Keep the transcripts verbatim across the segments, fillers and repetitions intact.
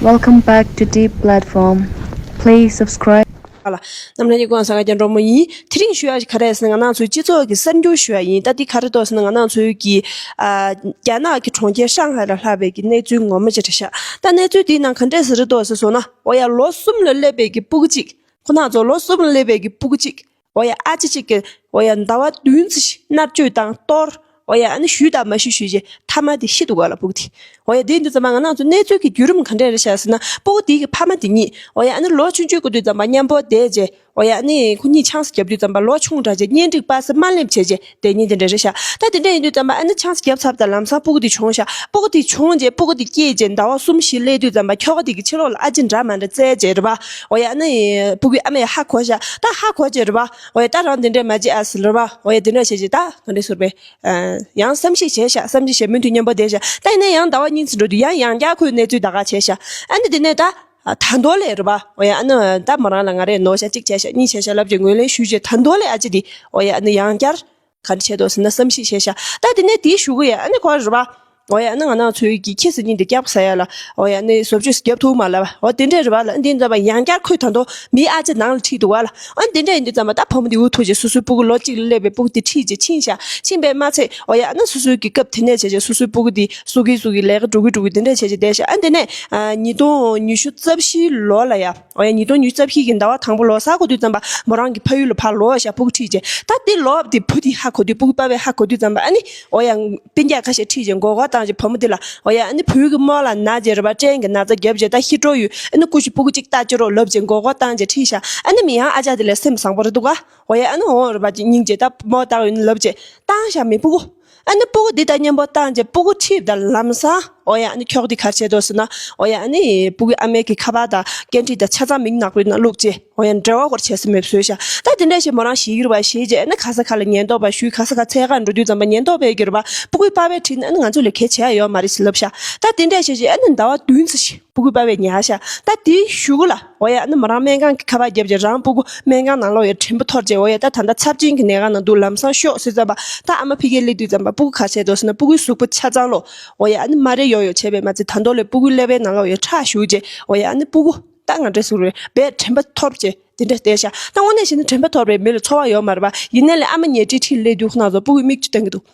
Welcome back to Deep Platform. Please subscribe. ཨ་ལ། རྣམ་པ་ལྷན་རྒྱས་སྐུ་ཁམས་བཟང་། ང་རྒྱལ་འགྲོ་མོ་ཡིན། དེ་རིང་ཞུ་ཡ་ཞིག་ག་རེ་ཟེར་ན། ང་རང་ཚོའི་སྤྱི་ཚོགས་ཀྱི་གསར་འགྱུར་ཞུ་ཡ་ཡིན། ད་འདི་ག་རེ་འདུག་ཟེར་ན། ང་རང་ཚོའི་གི་ཨ་རྒྱ་ནག་གི་གྲོང་ཁྱེར་ཧྲང་ཧའེ་ལ་ལྷག་པའི་གི་གནས་ཚུལ་ངོ་མ་ཅིག་རེད་ཤག་ད་གནས་ཚུལ་འདིའི་ནང་ག་འདྲས་ཟེར་འདུག་ཟེར་སོང་ན། འོ་ཡ། ལོ་གསུམ་ལ་སླེབས་པའི་གི་སྤུ་གུ་གཅིག་ཁོ་རང་ཚོ་ལོ་གསུམ་ལ་སླེབས་པའི་གི་སྤུ་གུ་གཅིག་འོ་ཡ། ཨ་ཅེ་གཅིག་གིས་འོ་ཡ། ཟླ་བ་བདུན་ཙམ་ཞིག་མནར་གཅོད་དང་གཏོར། འོ་ཡ། ཨ་ནི་ཞུས་དང་མ་ཞུས་ཞུས་རྗེས་མཐའ་མ་དེ་ཤི་འདུག་ག་ལ། སྤུ་གུ་དེ། འོ་ཡ། དེ་ཡིན་དུས་ཙམ་པ་ང་རང་ཚོ་གནས་ཚུལ་གྱི་བརྒྱུད་རིམ་ག་འདྲས་རེད་ཤག་ཟེར་ན། སྤུ་གུ་དེ་གི་ཕ་མ་དེ་གཉིས། འོ་ཡ། ཨ་ནི་ལོ་ཆུང་ཆུང་སྐབས་དུས་ཙམ་པ་མཉམ་པོ་བསྡད་རྗེས། འོ་ཡ། ཨ་ནི་ཁོ་གཉིས་ཆང་ས་བརྒྱབ་དུས་ཙམ་པ་ལོ་ཆུང་དྲགས་རྗེས་གཉེན་སྒྲིག་པ་སེ་མ་སླེབས་བྱས་རྗེས་དེ་གཉིས་དེ་འདྲས་རེད་ཤག་ད་དེ་འདྲས་ཡིན་དུས་ཙམ་པ་ཨ་ནི་ཆང་ས་བརྒྱབ་ཚར་དང་ལམ་སང་སྤུ་གུ་དེ་བྱུང་ཤག་སྤུ་གུ་དེ་བྱུང་རྗེས་སྤུ་གུ་དེ་སྐྱེས་རྗེས་ཟླ་བ་གསུམ་བཞི་སླེབས་དུས་ཙམ་པ་ཁྱོ་ག་དེ་གི་ཕྱི་ལོགས་ལ་ཨ་ཅེ་འདྲ་མ་འདྲ་བཙལ་རྗེས་རེད་པ། འོ་ཡ། ཨ་ནི་སྤུ་གུའི་ཨ་མས་ཧ་གོ་ཤག་ད་ཧ་གོ་རྗེས་རེད་པ། འོ་ཡ། ད་རང་དེ་འདྲས་མ་བྱེད་ཨ་ཟེར་རེད་པ། འོ་ཡ། དེ་འདྲས་བྱས་རྗེས་ད་ག་འདྲས་ཟེར་བས། ཡང་བསམ་གཞིག་བྱས་ཤག་བསམ་གཞིག་བྱས་མུ་མཐུད་མཉམ་པོ་བསྡད་ཤག་ད་ཡིན་ན་ཡང་ཟླ་བ་གཉིས་ཙམ་འགྲོ་དུས་ཡང་ཡང་བསྐྱར་ཁོས་གནས་ཚུལ་ད་ག་བྱས་ཤག་ཨ་ནི་དེ་ནས་ད། ད་མདོ་ལས་རེད་པ། འོ་ཡ། ཨ་ནི་ད་མོ་རང་ལ་ང་རས་ནོར་ཤག་གཅིག་བྱས་ཤག་གཉིས་བྱས་ཤག་ལབ་རྗེས་ངོས་ལེན་ཞུས་རྗེས་ད་མདོ་ལས་ཨ་ཅེ་དེ། འོ་ཡ། ཨ་ནི་ཡང་བསྐྱར་ག་འདྲ་བྱས་འདུག་ཟེར་ན་བསམ་གཞིག་བྱས་ཤག་ད་དེ་ནས་དེའི་གཞུག་གུ་ཡ་ཨ་ནི་ཁོ་རེད་པ། འོ་ཡ། ཨ་ནི་ང་རང་ཚོའི་གི་ཁྱི་ཟེར་མཁན་དེ་སྐྱག་པ་ཟ་ཡ་ལ། འོ་ཡ། ཨ་ནི་བཟོ་བཅོས་རྒྱབ་ཐུབ་མ་ལབ་པ། འོ་དེ་འདྲས་རེད་པ་ལ། ཨ་འདི་འདྲ་བ་ཡང་བསྐྱར་ཁོས་ད་དུང་མིའི་ཨ་ཅེ་ནང་ལ་ཁྲིད་འདུག་པ་ལ། ཨ་དེ་འདྲ་ཡིན་དུས་ཙམ་པ་ད་བུ་མོ་དེ་འུ་ཐུག་རྗེས་སོ་སོའི་སྤུ་གུ་ལོ་གཅིག་ལ་སླེབས་པའི་སྤུ་གུ་དེ་ཁྲིད་རྗེས་ཕྱིན་ཤག་ཕྱིན་པས་མ་ཚད། འོ་ཡ། ཨ་ནི་སོ་སོའི་གི་སྐབས་དེ་ནས་བྱས་རྗེས་སོ་སོའི་སྤུ་གུ་དེ་གསོ་གི་གསོ་གི་ལས་ཀ་འགྲོ་གི་འགྲོ་གི་དེ་འདྲ་བྱས་རྗེས་བསྡད་ཤག་ཨ་འདི་ནས་ཉིས་སྟོང་ཉི་ཤུ་རྩ་བཞིའི་ལོ་ལ་ཡ། འོ་ཡ། ཉིས་སྟོང་ཉི་ཤུ་རྩ་བཞི་གི་ཟླ་བ་དང་པོ་ལོ་གསར་འགོ་དུས་ཙམ་པ་མོ་རང་གི་ཕ་ཡུལ་ལ་ཕར་ལོག་ཤག་སྤུ་གུ་ཁྲིད་རྗེས། ད་དེ་ལོ་དེ་བུ་དེས་ཧ་གོ་དུས། སྤུ་གུ་པ་ཕས་ཧ་གོ་དུས་ཙམ་པ་ཨ་ནི། འོ་ཡ། སྤུན་ཀྱག་ཁ་ཤས་ཁྲིད་རྗེས་མགོ་སྐོར་བཏང་རྗེས་བུ་མོ་དེ་ལ། འོ་ཡ། ཨ་ནི་བུ་གི་རྨོ་ལ་ན་རྗེས་རེད་པ། སྐྲན་གྱི་ན་ཚ་བརྒྱབ་རྗེས་ད་ཤི་འགྲོ་ཡོད། ཨ་ནི་སྐུ་ཞབས་སྤུ་གུ་གཅིག་ལྟ་ཅི་རོགས་ལབ་རྗེས་མགོ་སྐོར་བཏང་རྗེས་ཁྲིད་ཤག་ཨ་ནི་མི་ཡང་ཨ་ཅག་དེ་ལ་སེམས་བཟང་པོ་རེད་འདུག་ག་འོ་ཡ། ཨ་ནི་འོང་རེད་པ། ཅིག་སྙིང་རྗེ། ད་རྨོ་བཏང་ཡོད་ན་ལབ་རྗེས་བཏང་ཤག་མི་སྤུ་གུ། ཨ་ནི་སྤུ་གུ་འདི་དང་མཉམ་པོ་བཏང་རྗེས་སྤུ་གུ་ཁྲིད་དང་ལམ་སང་། འོ་ཡ། ཨ་ནི་ཁྱོ་ག་འདི་ག་རེ་བྱས་འདུག་ཟེར་ན། འོ་ཡ། ཨ་ནི་སྤུ་གུའི་ཨ་མའི་གི་ཁ་པར་དང་སྐད་འཕྲིན་དང་ཆ་ཚང་མིག་ནག་པོའི་ནང་བླུགས་རྗེས། འོ་ཡ། འབྲེལ་བ་སྐོར་བྱས་ས་མེད་པ་བཟོས་ཤག་ད་དེ་འདྲ་བྱས་མོ་རང་ཞིག་རེད་པ། ཞིག་རྗེས་ཨ་ནི་ག་ས་ག་ལ་ཉེན་རྟོག་པ་ཞུས། ག་ས་ག་འཚོལ་ག་འགྲོ་དུས་ཙམ་པ་ཉེན་རྟོག་པས་གི་རེད་པ། སྤུ་གུའི་པ་ཕས་ཁྲིད་ན་ཨ་ནི་ང་ཚོ་ལ་གལ་ཆེ་ཡ་ཡོད་མ་རེད་ཟེར་ལབ་ཤག་ད་དེ་འདྲ་བྱས་རྗེས་ཨ་ནི་ཟླ་བ་བདུན་ཙམ་ཞིག་སྤུ་གུའི་པ་ཕས་ཉར་ཤག་ད་དེའི་གཞུག་གུ་ལ། འོ་ཡ། ཨ་ནི་མོ་རང་སྨན་ཁང་གི་ཁ་པར་བརྒྱབ་རྗེས་རང་སྤུ་གུ་སྨན་ཁང་ནང་ལོགས་ཡ་དྲན་པ་འཐོར་རྗེས། འོ་ཡ། ད་ད་ལྟ་ཚབས་ཆེན་གྱི་ལས་ཀ་ནང་འདུག་ལམ་སང་ཤོག་ཟེར་ཙམ་པ། ད་ཨ་མ་ཕ་གིར་སླེབས་དུས་ཙམ་པ་སྤུ་གུ་ག་རེ་བྱས་འདུག་ཟེར་ན། སྤུ་གུའི་གཟུགས་པོ་ཆ་ཚང་ལོ། འོ་ཡ། ཨ་ནི་རྨ་རས་ཡོག་ཡོག་བྱས་པས་མ་ཚད་ད་དུང་ལ་སྤུ་གུའི་ཀླད་པའི་ནང་ལོགས་ཡ་ཁྲག་ཞུགས་རྗེས། འོ་ཡ། ཨ་ནི་སྤུ་གུ་ད་ང་འདྲ་ཟུག་རེད་པས་དྲན་པ་འཐོར་རྗེས་དེ་འདྲ་བསྡད་ཤག་ད་དངོས་གནས་བྱས་ན་དྲན་པ་འཐོར་བའི་མི་ལ་ཚོར་བ་ཡོད་མ་རེད་པ། ཡིན་ནའི་ལས་ཨ་མ་ཉལ་ཁྲིའི་འཁྲིས་སླེབས་དུས་ཁོ་རང་ཚོ་སྤུ་གུའི་མིག་ཆུ་བཏང་གི་འདུག་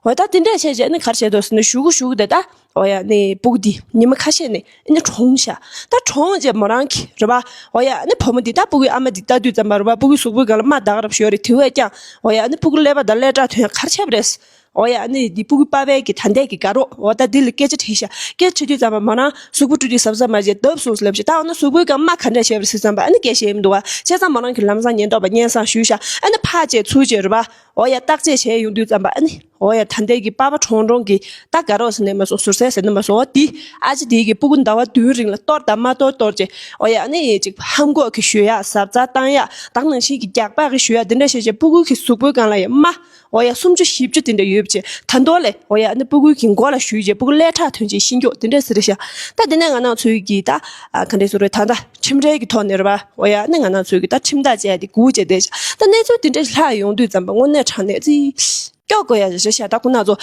འོ་ད་དེ་འདྲ་བྱས་རྗེས་ཨ་ནི་ག་རེ་བྱས་འདུག་ཟེར་ན། གཞུག་གུ་གཞུག་གུ་དེ་ད། འོ་ཡ། ཨ་ནི་སྤུ་གུ་འདི་ཉི་མ་ཁ་ཤས་ནས་ཨ་ནི་གྲོངས་ཤག་ད་གྲོངས་རྗེས་མོ་རང་གིས་རེད་པ། འོ་ཡ། ཨ་ནི་བུ་མོ་འདི་ད་སྤུ་གུའི་ཨ་མ་འདི་ལྟ་དུས་ཙམ་པ་རེད་པ། སྤུ་གུའི་གཟུགས་པོའི་སྒང་ལ་རྨ་འདག་རབ་ཞོ་རེད། དེ་བས་ཀྱང་། འོ་ཡ། ཨ་ནི་སྤུ་གུ་ཀླད་པ་དང་ཀླད་ཁྲག་ཐོན་ཡ་ག་རེ་བྱས་པ་རེད། འོ་ཡ། ཨ་ནི་འདི་སྤུ་གུའི་པ་ཕས་ཀྱི་ད་ལྟའི་གི་དགའ་རོགས། འོ་ད་འདི་ལ་སྐད་ཆ་དྲིས་ཤག་སྐད་ཆ་དྲིས་དུས་ཙམ་པ་མོ་རང་གཟུགས་པོ་བཀྲུས་དུས་གཟབ་གཟབ་མ་བྱས་བརྡབ་སོང་ཟེར་ལབ་ཤག་ད་འོ་ན་གཟུགས་པོའི་སྒང་རྨ་ག་འདྲ་བྱས་པ་རེད་ཟེར་ཙམ་པ་ཨ་ནི་སྐད་ཆ་ཡེ་མི་འདུག་པ། བྱས་ཙང་མོ་རང་གིས་ལམ་སང་ཉེན་རྟོག་པ་སྙན་སེང་ཞུས་ཤག་ཨ་ནི་ཕར་བྱས་ཚུར་བྱས་རེད་པ། འོ་ཡ། བརྟག་དཔྱད་བྱས་ཡོང་དུས་ཙམ་པ་ཨ་ནི། འོ་ཡ། ད་ལྟའི་གི་པ་ཕ་གྲོངས་གྲོངས་གི་ད་དགའ་རོགས་ཟེར་ནས་མ་སོང་། ཟུར་བསལ་ཟེར་ནས་མ་སོང་། འོ་འདི་ཨ་ཅེ་དེའི་གི་སྤུ་གུ་ཟླ་བ་བདུན་རིང་ལ་གཏོར་དང་མ་གཏོར་གཏོར་བྱས། འོ་ཡ། ཨ་ནི་ཅིག་ཧམ་གོག་གི་གཞུ་ཡག་གཟབ་གཟབ་བཏང་ཡག་ད་ག་ནང་བཞིན་གི་རྒྱགས་པ་གི་གཞུ་ཡག་དེ་འདྲ་བྱས་བྱས་སྤུ་གུ་གི་གཟུགས་པོའི་སྒང་ལ་ཡ་རྨ། འོ་ཡ། སུམ་ཅུ་བཞི་བཅུ་དེ་འདྲ་ཡོད་བྱས་ད་མདོ་ལས། འོ་ཡ། ཨ་ནི་སྤུ་གུ་གི་མགོ་ལ་གཞུས་བྱས་སྤུ་གུ་ཀླད་ཁྲག་ཐོན་བྱས་ཤི་མགྱོགས་དེ་འདྲ་ཟེར་ཤག་ད་དེ་ནས་ང་རང་ཚོའི་གི་ད་ག་འདྲས་ཟེར་རེད། ད་ད་ཁྲིམས་རའི་གི་ཐོག་ནས་རེད་པ། འོ་ཡ། ཨ་ནི་ང་རང་ཚོའི་གི་ད་ཁྲིམས་ཐག་བཅད་དེ་སྒུག་བྱས་བསྡད་ཤག་ད་གནས་ཚུལ་དེ་འདྲ་ལྷག་ཡོང་དུས་ཙམ་པ་དངོས་གནས་དྲང་གནས་ཅིག་སྐྱོ་དགོས་ཡ་ཞེ་ཤ། ད་ཁོ་ན་ཚོ་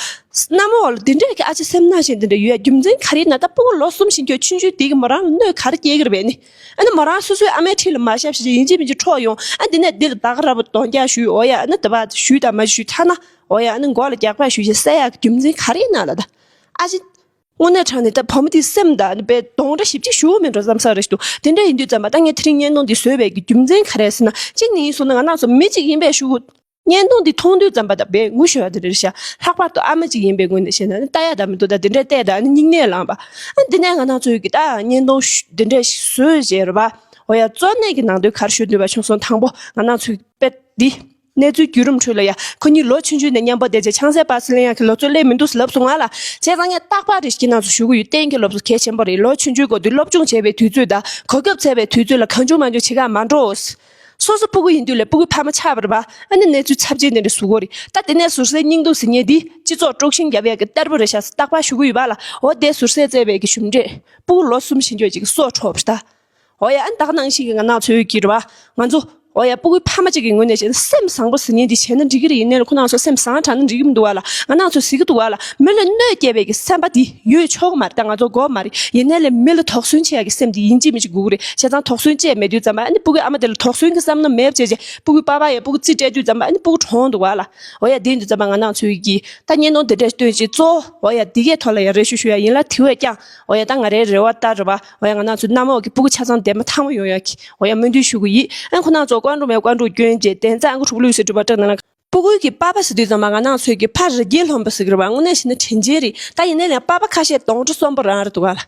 གནམ་འོག་ལ་འདི་འདྲས་ཀྱི་ཨ་ཅེ་སེམས་ནག་ཞིག་འདི་འདྲ་ཡོད་ཡ་རྒྱུ་མཚན་ག་རེ་ཡིན་ན། ད་སྤུ་གུ་ལོ་གསུམ་ཕྱིན་ཁྱོད་ཆུང་ཆུང་དེ་གི་མོ་རང་ལ་གནོད་ག་རེ་སྐྱེལ་གི་རེད་པས་ནི། ཨ་ནི་མོ་རང་སོ་སོའི་ཨ་མའི་འཁྲིས་ལ་མ་ཤབ་ཞིག་ཡིན་གཅིག་མིན་གཅིག་འཕྲོག་ཡོང་། ཨ་འདི་ནས་འདི་ལ་ད་ག་ར་བ་གདོང་རྒྱག་ཞུས། འོ་ཡ། ཨ་ནི་ད་བ་ཞུས་དང་མ་ཞུས་ཐ་ན། འོ་ཡ། ཨ་ནི་མགོ་ལ་རྒྱག་པ་ཞུས་ཞེས་བསད་ཡག་གི་རྒྱུ་མཚན་ག་རེ་ཡིན་ན་ལ། ད་ཨ་ཅེ་དངོས་གནས་དྲང་གནས་ད་བུ་མོ་དེའི་སེམས་ད་ནི་དཔེ་གདོང་འདྲ་ཞིབ་ཅིག་ཞུ་མི་འགྲོ་བསམ་ས་རེད་འདུག་དེ་འདྲ་ཡིན་དུས་ཙམ་པ་ད་ངས་དེ་རིང་བརྙན་ཐུང་འདི་བཟོས་པའི་གི་རྒྱུ་མཚན་ག་རེ་ཟེར་ན། གཅིག་ནས་ཡིན་སོང་ན་ང་རང་ཚོ་མི་གཅིག་ཡིན་པའི་ཤུགས། བརྙན་ཐུང་འདི་མཐོང་དུས་ཙམ་པ་ད་དཔེ་ངུ་ཤོར་བ་དེ་རེད་ཤག་ལྷག་པར་དུ་ཨ་མ་གཅིག་ཡིན་པའི་ངོས་ནས་བཤད་ན་ནི་ལྟ་ཡ་ད་མི་འདུག་ད་དེ་འདྲས་བལྟས་ད་ནི་སྙིང་ནད་ལངས་པ། ཨ་འདི་ནས་ང་རང་ཚོའི་གི་ད་བརྙན་ཐུང་ཞུ་འདི་འདྲས་བཟོས་བྱས་རེད་པ། འོ་ཡ། གཙོ་གནད་ཀྱི་ནང་དོན་ག་རེ་ཞུ་འདོད་པ་བྱུང་སོང་། དང་པོ་ང་རང་ཚོའི་དཔེ་འདི་གནས་ཚུལ་བརྒྱུད་རིམ་ཁྲོད་ལ་ཡ་ཁོ་གཉིས་ལོ་ཆུང་ཆུང་ནས་མཉམ་པོ་བསྡད་རྗེས་ཆང་སའི་པ་སེ་ལེན་ཡག་གི་ལོ་ཚོད་སླེབས་མི་འདུག་ཟེར་ལབ་སོང་ང་ལ། བྱས་ཙང་ངས་རྟག་པར་རེ་ཞིག་ཁྱེད་རང་ཚོ་ཞུ་གི་ཡོད། གཏན་འཁེལ་སློབ་གསོ་གལ་ཆེན་པོ་རེད། ལོ་ཆུང་ཆུང་སྐབས་དུས་སློབ་སྦྱོང་བྱེད་པའི་དུས་ཚོད་དང་གོ་སྐབས་འཚོལ་བའི་དུས་ཚོད་ལ་གང་བྱུང་མང་བྱུང་བྱེད་ག་མ་འགྲོ། སོ་སོ་སྤུ་གུ་ཡིན་དུས་ལས་སྤུ་གུ་ཕ་མ་ཆགས་པ་རེད་པ། ཨ་ནི་གནས་ཚུལ་ཚབས་ཆེན་དེ་འདྲ་བཟོ་གི་རེད། ད་དེ་ནས་ཟུར་བསལ་སྙིང་སྡུག་ཟེར་མཁན་འདི་སྤྱི་ཚོགས་དཀྲུག་ཤིང་རྒྱབ་ཡག་གི་གཏེར་པོ་རེད་ཤག་ཟེར་རྟག་པར་ཞུ་གི་ཡོད་པ་ལ། འོ་དེ་ཟུར་བསལ་བཙལ་བའི་གི་གཞུང་འབྲེལ་སྤུ་གུ་ལོ་གསུམ་ཕྱིན་ཆོག་ཅིག་གི་སྲོག་འཕྲོག་པ་རེད་ད། འོ་ཡ། ཨ་ནི་ད་ག་ནང་བཞིན་གི་ང་རང་ཚོའི་གི་རེད་པ། ང་ཚོ་ འོ་ཡ། སྤུ་གུའི་ཕ་མ་གཅིག་གི་ངོས་ནས་བཤད་ན་སེམས་བཟང་པོ་ཟེར་མཁན་འདི་བྱས་ན་འགྲིག་གི་རེད། ཡིན་ནའི་ལ་ཁོ་རང་ཚོ་སེམས་བཟང་དྲགས་ན་འགྲིག་གི་མི་འདུག་བ་ལ། ང་རང་ཚོ་ཟེར་གི་འདུག་བ་ལ། མི་ལ་གནོད་སྐྱེལ་བའི་གི་སེམས་པ་འདི་ཡོད་ཆོག་གི་མ་རེད། ད་ང་ཚོ་དགོས་མ་རེད། ཡིན་ནའི་ལ་མི་ལ་དོགས་ཟོན་བྱེད་ཡ་གི་སེམས་འདི་ཡིན་གཅིག་མིན་གཅིག་དགོས་ཀྱི་རེད། བྱས་ཙང་དོགས་ཟོན་བྱས་མེད་དུས་ཙམ་པ་ཨ་ནི་སྤུ་གུའི་ཨ་མ་དེ་ལ་དོགས་ཟོན་གྱི་བསམ་བློ་མེད་བྱས་བྱས་སྤུ་གུའི་པ་ཕ་ཡ་སྤུ་གུ་རྩིས་སྤྲད་དུས་ཙམ་པ་ཨ་ནི་སྤུ་གུ་གྲོངས་འདུག་བ་ལ། འོ་ཡ། དེ་ཡིན་དུས་ཙམ་པ་ང་རང་ཚོའི་གི་ད་བརྙན་ཐུང་དེ་འདྲ་སྟོན་ཅིག་གཙོ་བོ་འོ་ཡ་འདི་གའི་ཐོག་ལ་ཡ་རེ་ཞུ་ཞུ་ཡ་ཡིན་ལ། དེ་བས་ཀྱང་འོ་ཡ་ད་ང་རའི་རེ་བ་ལྟར་རེད་བ། འོ་ཡ། ང་རང་ཚོའི་གནམ་འོག་གི་སྤུ་གུ་ཆ་ཚང་བདེ་མོ་ཐང་མོ་ཡོང་ཡག་གི་འོ་ཡ་སྨོན་འདུན་ཞུ་གི་ཡིན། ཨ་ཁོ་རང་ཚོ་ཀོན་ཀྲུག་མེད་ཀོན་ཀྲུག་སྐྱོན་བྱས་གདན་ས་ཨང་ཀི་དྲུག་ལུས་སུ་གྲུབ་པ་སྤྲད་གནང་། སྤུ་གུའི་གི་པ་ཕ་ཟེར་དུས་ཙམ་པ་ང་རང་ཚོའི་གི་ཕ་རི་རྒྱལ་ལྷོན་པོ་ཟེར་གི་རེད་བ། དངོས་གནས་བྱས་ན་དྲིན་ཆེན་རེད། ད་ཡིན་ནའི་ལས་པ་ཕ་ཁ་ཤས་གདོང་གྲོགས་གསོན་པོ་རང་རེད་འདུག་ག་ལ།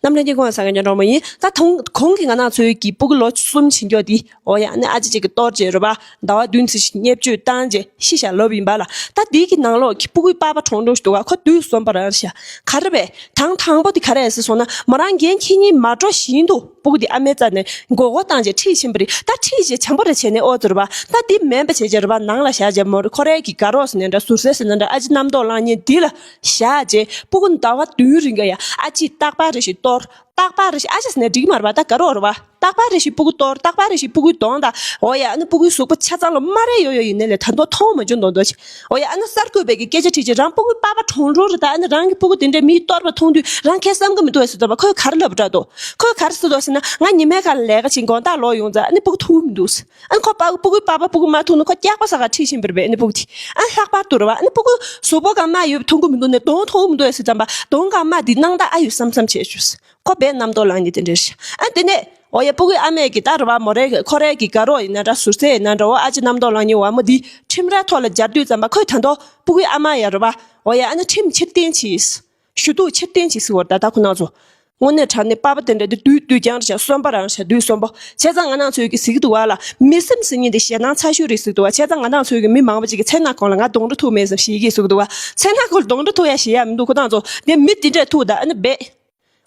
གནམ་ལྷ་རྒྱལ་ཁོང་ས་ག་ཉོ་གྲོགས་མོ་ཡིན། ད་དུང་གོང་གི་ང་རང་ཚོའི་གི་སྤུ་གུ་ལོ་གསུམ་ཕྱིན་མགྱོགས་དེ་འོ་ཡ་ཨ་ནི་ཨ་ཅེ་ཅིག་གི་གཏོར་བྱས་རེད་བ། ཟླ་བ་བདུན་ཙམ་ཞིག་བརྙས་བཅོས་བཏང་རྗེས་ཤི་བཞག་ལབ་ཡིན་པ་ལ། ད་དེའི་གི་ནང་ལོགས་ཀྱི་སྤུ་གུའི་པ་ཕ་གྲོངས་གྲོངས་ཞིག་འདུག་ག་ཁོ་དུས་གསོན་པོ་རང་རེད་ཤག་ག་རེ་བས། དང་དང་པོ་དེ་ག་རེ་ཟེར་སོང་ན། མོ་རང་འགན་འཁྱེར་མཁན་མ་འགྲོ་བཞིན་དུ་སྤུ་གུ་དེ་ཨ་མའི་རྩ་ནས་མགོ་སྐོར་བཏང་རྗེས་ཁྲིད་ཕྱིན་པ་རེད། ད་ཁྲིད་རྗེས་བྱམས་པོ་རེ་བྱས་ནས་ཨོ་ཙི་རེད་བ། ད་དེ་མིན་པ་བྱས་རྗེས་རེད་བ། ནང་ལ་བཞག་རྗེས་མོ་རེ་ཁོ་རའི་གི་དགའ་རོགས་ཟེར་ནའི་འདྲ་ཟུར་ཟའི་ཟེར་ནའི་འདྲ་ཨ་ཅེ་རྣམ་རྟོག་ལངས་མཁན་དེ་ལ་བཞག་རྗེས་སྤུ་གུ་ཟླ་བ་བདུན་རིང་ག་ཡ་ཨ་ཅེས་རྟག་པར་རེ་ཞིག་གཏོར། རྟག་པར་རེ་ཞིག་ཨ་ཅེ་ཟེར་ནའི་འགྲིག་མ་རེད་བ། ད་དགའ་རོགས་རེད་བ། རྟག་པར་རེ་ཞིག་སྤུ་གུ་གཏོར། རྟག་པར་རེ་ཞིག་སྤུ་གུའི་གདོང་དང་འོ་ཡ་ཨ་ནི་སྤུ་གུའི་གཟུགས་པོ་ཆ་ཚང་ལ་སྨ་ར་ཡོད་ཡོད་ཡིན་ནའི་ལས་ད་དུང་མཐོང་མ་བྱུང་མདོག་མདོག་བྱས། འོ་ཡ་ཨ་ནི་གསར་འགོད་པའི་གི་སྐད་ཆ་དྲིས་རྗེས་རང་སྤུ་གུའི་པ་ཕ་གྲོངས་གྲོངས་རེད། ད་ཨ་ནི་རང་གི་སྤུ་གུ་དེ་འདྲའི་མིས་གཏོར་བ་མཐོང་དུས་རང་ཁྱད་བསམ་གི་མི་འདུག་ཟེར་ཙམ་པ་ཁོས་ག་རེ་ལབ་པ་འདྲ་འདུག་ཁོས་ག་རེ་ཟེར་འདུག་ཟེར་ན། ང་ཉི་མའི་ཁ་ལ་ལས་ཀ་བྱེད་དགོང་དག་ལོག་ཡོང་ཙང་ཨ་ནི་སྤུ་གུ་ཐུག་མི་འདུག་ཨ་ནི་ཁོ་པ་སྤུ་གུའི་པ་ཕ་སྤུ་གུ་མ་ཐུག་ན་ཁོ་སྐྱག་པ་ཟ་ག་ཁྲིད་ཕྱིན་པ་རེད་པས། ཨ་ནི་སྤུ་གུ་དེ་ཨ་ལྷག་པར་དུ་རེད་བ། ཨ་ནི་སྤུ་གུ་གཟུགས་པོ་གང་མ་ཡོད་མཐོང་གི་མི་འདུག་ནས་གདོང་མཐོང་གི་མི་འདུག་ཟེར་ཙམ་པ་གདོང་གང་མ་དེ་སྣང་དག་ཨ་ཡོད་བསམ་བསམ་བྱས་བྱུང་། ཁོ་བས་རྣམ་རྟོག་ལངས་ནས་དེ་འདྲ་རེད། ཨ་དེ་ནས་འོ་ཡ་སྤུ་གུའི་ཨ་མས་གི་ད་རེད་བ། མོ་རའི་ཁོ་རའི་གི་དགའ་རོགས་ཡིན་ན་འདྲ་ཟུར་ཟའི་ཡིན་ན་འདྲ་འོ་ཨ་ཅེ་རྣམ་རྟོག་ལངས་མཁན་བ་མོ་འདི་ཁྲིམས་རའི་ཐོག་ལ་སྦྱར་དུས་ཙམ་པ་ཁོས་ད་དུང་སྤུ་གུའི་ཨ་མ་ཡ་རེད་བ། འོ་ཡ་ཨ་ནི་ཁྲིམས་ཕྱིར་འཐེན་བྱས། ཞུ་གཏུག་ཕྱིར་འཐེན་བྱས་ཟེར་བ་རེད། ད་ད་ཁོ་རང་ཚོ་དངོས་གནས་དྲང་གནས་པ་ཕ་དེ་འདྲ་དེ་བདུད་བདུད་རྐྱང་རེད་ཤག་གསོན་པོ་རང་རེད་ཤག་བདུད་གསོན་པོ། བྱས་ཙང་ང་རང་ཚོའི་གི་ཟེར་གི་འདུག་བ་ལ། མི་སེམས་ཟེར་མཁན་དེ་ཞེད་སྣང་ཚ་ཤོས་རེད་ཟེར་གི་འདུག་བ། བྱས་ཙང་ང་རང་ཚོའི་གི་མི་མང་པོ་ཅིག་གི་མཚན་ནག་གོང་ལ་ང་གདོང་གྲོགས་ཐུག་མེད་བསམ་ཞེད་ཀྱི་ཟེར་གི་འདུག་བ། མཚན་ནག་གོང་ལ་གདོང་གྲོགས་ཐུག་ཡ་ཞེད་ཡ་མི་འདུག་ཁོ་རང་ཚོ་དེ་མི་དེ་འདྲས་ཐུག་ད་ཨ་ནི་རྦད།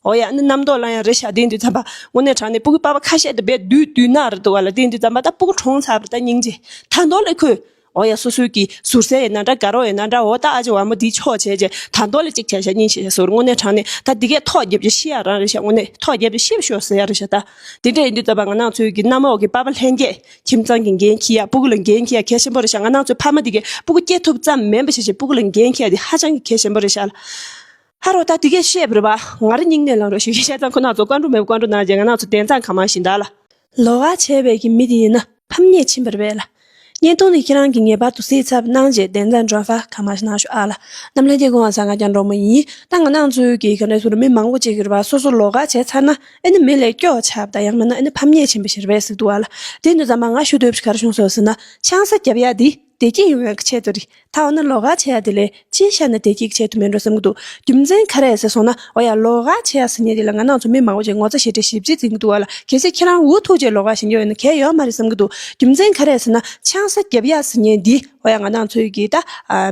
འོ་ཡ་ཨ་ནི་རྣམ་རྟོག་ལངས་ཡ་རེད་ཤག་དེ་ཡིན་དུས་ཙམ་པ་དངོས་གནས་དྲང་གནས་སྤུ་གུ་པ་ཕ་ཁ་ཤས་དེ་རྦད་བདུད་བདུད་ནག་རེད་འདུག་བ་ལ། དེ་ཡིན་དུས་ཙམ་པ་ད་སྤུ་གུ་གྲོངས་ཚར་བ་རེད། ད་སྙིང་རྗེ། ད་མདོ་ལས་ཁོས་འོ་ཡ་སོ་སོའི་གི་ཟུར་ཟའི་ཡིན་ན་འདྲ་དགའ་རོགས་ཡིན་ན་འདྲ་འོ་ད་ཨ་ཅེ་བ་མོ་འདི་ཕྱོགས་བྱས་རྗེས་ད་མདོ་ལས་གཅིག་བྱས་ཤག་གཉིས་བྱས་ཤག་ཟེར་དངོས་གནས་དྲང་གནས་ད་འདི་གས་ཐོག་རྒྱབ་ཀྱི་ཤི་ཡ་རང་རེད་ཤག་དངོས་གནས་ཐོག་རྒྱབ་ཀྱི་ཤི་བ་ཤོག་ཟེར་ཡ་རེད་ཤག་ད་དེ་འདྲ་ཡིན་དུས་ཙམ་པ་ང་རང་ཚོའི་གི་གནམ་འོག་གི་པ་ཕ་ལྷན་རྒྱས་ཁྱིམ་ཚང་གི་འགན་འཁྱེར་ཡ་སྤུ་གུ་ལ་འགན་འཁྱེར་ཡ་གལ་ཆེན་པོ་རེད་ཤག་ང་རང་ཚོའི་ཕ་མ་འདི་གས་སྤུ་གུ་སྐྱེ་ཐུབ་ཙམ་མིན་པ་བྱས་བྱས་སྤུ་གུ་ལ་འགན་འཁྱེར་ཡ་དེ་ཧ་ཅང་གི་གལ་ཆེན་པོ་རེད་ཤག་ལ། ཧ་རོ་ད་དེ་གས་བཤད་པ་རེད་བ། ང་རང་སྙིང་ནས་ལངས་རོགས་ཞུ་གི། བཤད་ཙང་ཁོ་རང་ཚོ་ཀོན་ཀྲུག་མེད་པ་ཀོན་ཀྲུག་གནང་རྗེས་ང་རང་ཚོ་གདན་ས་གང་མང་ཞིག་འདུག་ལ། ལོགས་ཀ་བྱས་པའི་གི་མི་དེ་ཡིན་ན་ཕམ་ཉེས་ཕྱིན་པ་རེད་པས་ལ། བརྙན་ཐུང་འདི་ཁྱེད་རང་གིས་ངེས་པར་དུ་གཟིགས་ཚར་གནང་རྗེས་གདན་ས་འགྲོ་ཧྥ་གང་མང་ཞིག་གནང་ཤོག་ཨ་ལ། གནམ་ལྷ་རྒྱལ་ཁོང་ཨ་ས་ག་རྒྱ་འགྲོ་མོ་ཡིན། ད་ང་རང་ཚོའི་གི་ག་འདྲ་ཟེར་མི་མང་པོ་ཅིག་གི་རེད་པ། སོ་སོ་ལོགས་ཀ་བྱས་ཚར་ན་ཨ་ནི་མི་ལས་སྐྱོ་ཆགས་པ་དང་ཡང་མིན་ན་ཨ་ནི་ཕམ་ཉེས་ཕྱིན་པ་ཞིག་རེད་པས་ཟེར་འདུག་ཨ་ལ། དེ་ཡིན་དུས་ཙམ་པ་ང་ཞུ་འདོད་པ་ཞིག་ག་རེ་བྱུང་སོང་ཟེར་ན་ཆང་ས་བརྒྱབ་ཡ་དེ་བདེ་སྐྱིད་ཡོང་ཡག་གི་ཆེད་དུ་རེད། ད་འོ་ན་ལོགས་ཀ་བྱེད་ཡག་དེ་ལས་ཅིའི་ཆ་ནས་བདེ་སྐྱིད་ཀྱི་ཆེད་དུ་མིན་འགྲོ་བསམ་གྱི་འདུག་རྒྱུ་མཚན་ག་རེ་ཟེར་སོང་ན་འོ་ཡ་ལོགས་ཀ་བྱེད་ཡག་ཟེར་མཁན་དེ་ལ་ང་རང་ཚོ་མི་མང་པོ་ཅིག་ངོ་ཚ་ཞེ་དྲག་ཞེ་པོ་ཅིག་འཛིན་གྱི་འདུག་བ་ལ། གལ་སྲིད་ཁྱེད་རང་འུ་ཐུག་རྗེས་ལོགས་ཀ་བྱེད་མཁན་ཡོད་ན་གལ་ཡོད་མ་རེད་བསམ་གྱི་འདུག་རྒྱུ་མཚན་ག་རེ་ཟེར་ན་ཆང་ས་བརྒྱབ་ཡག་ཟེར་མཁན་འདི་འོ་ཡ་ང་རང་ཚོའི་གི་ད་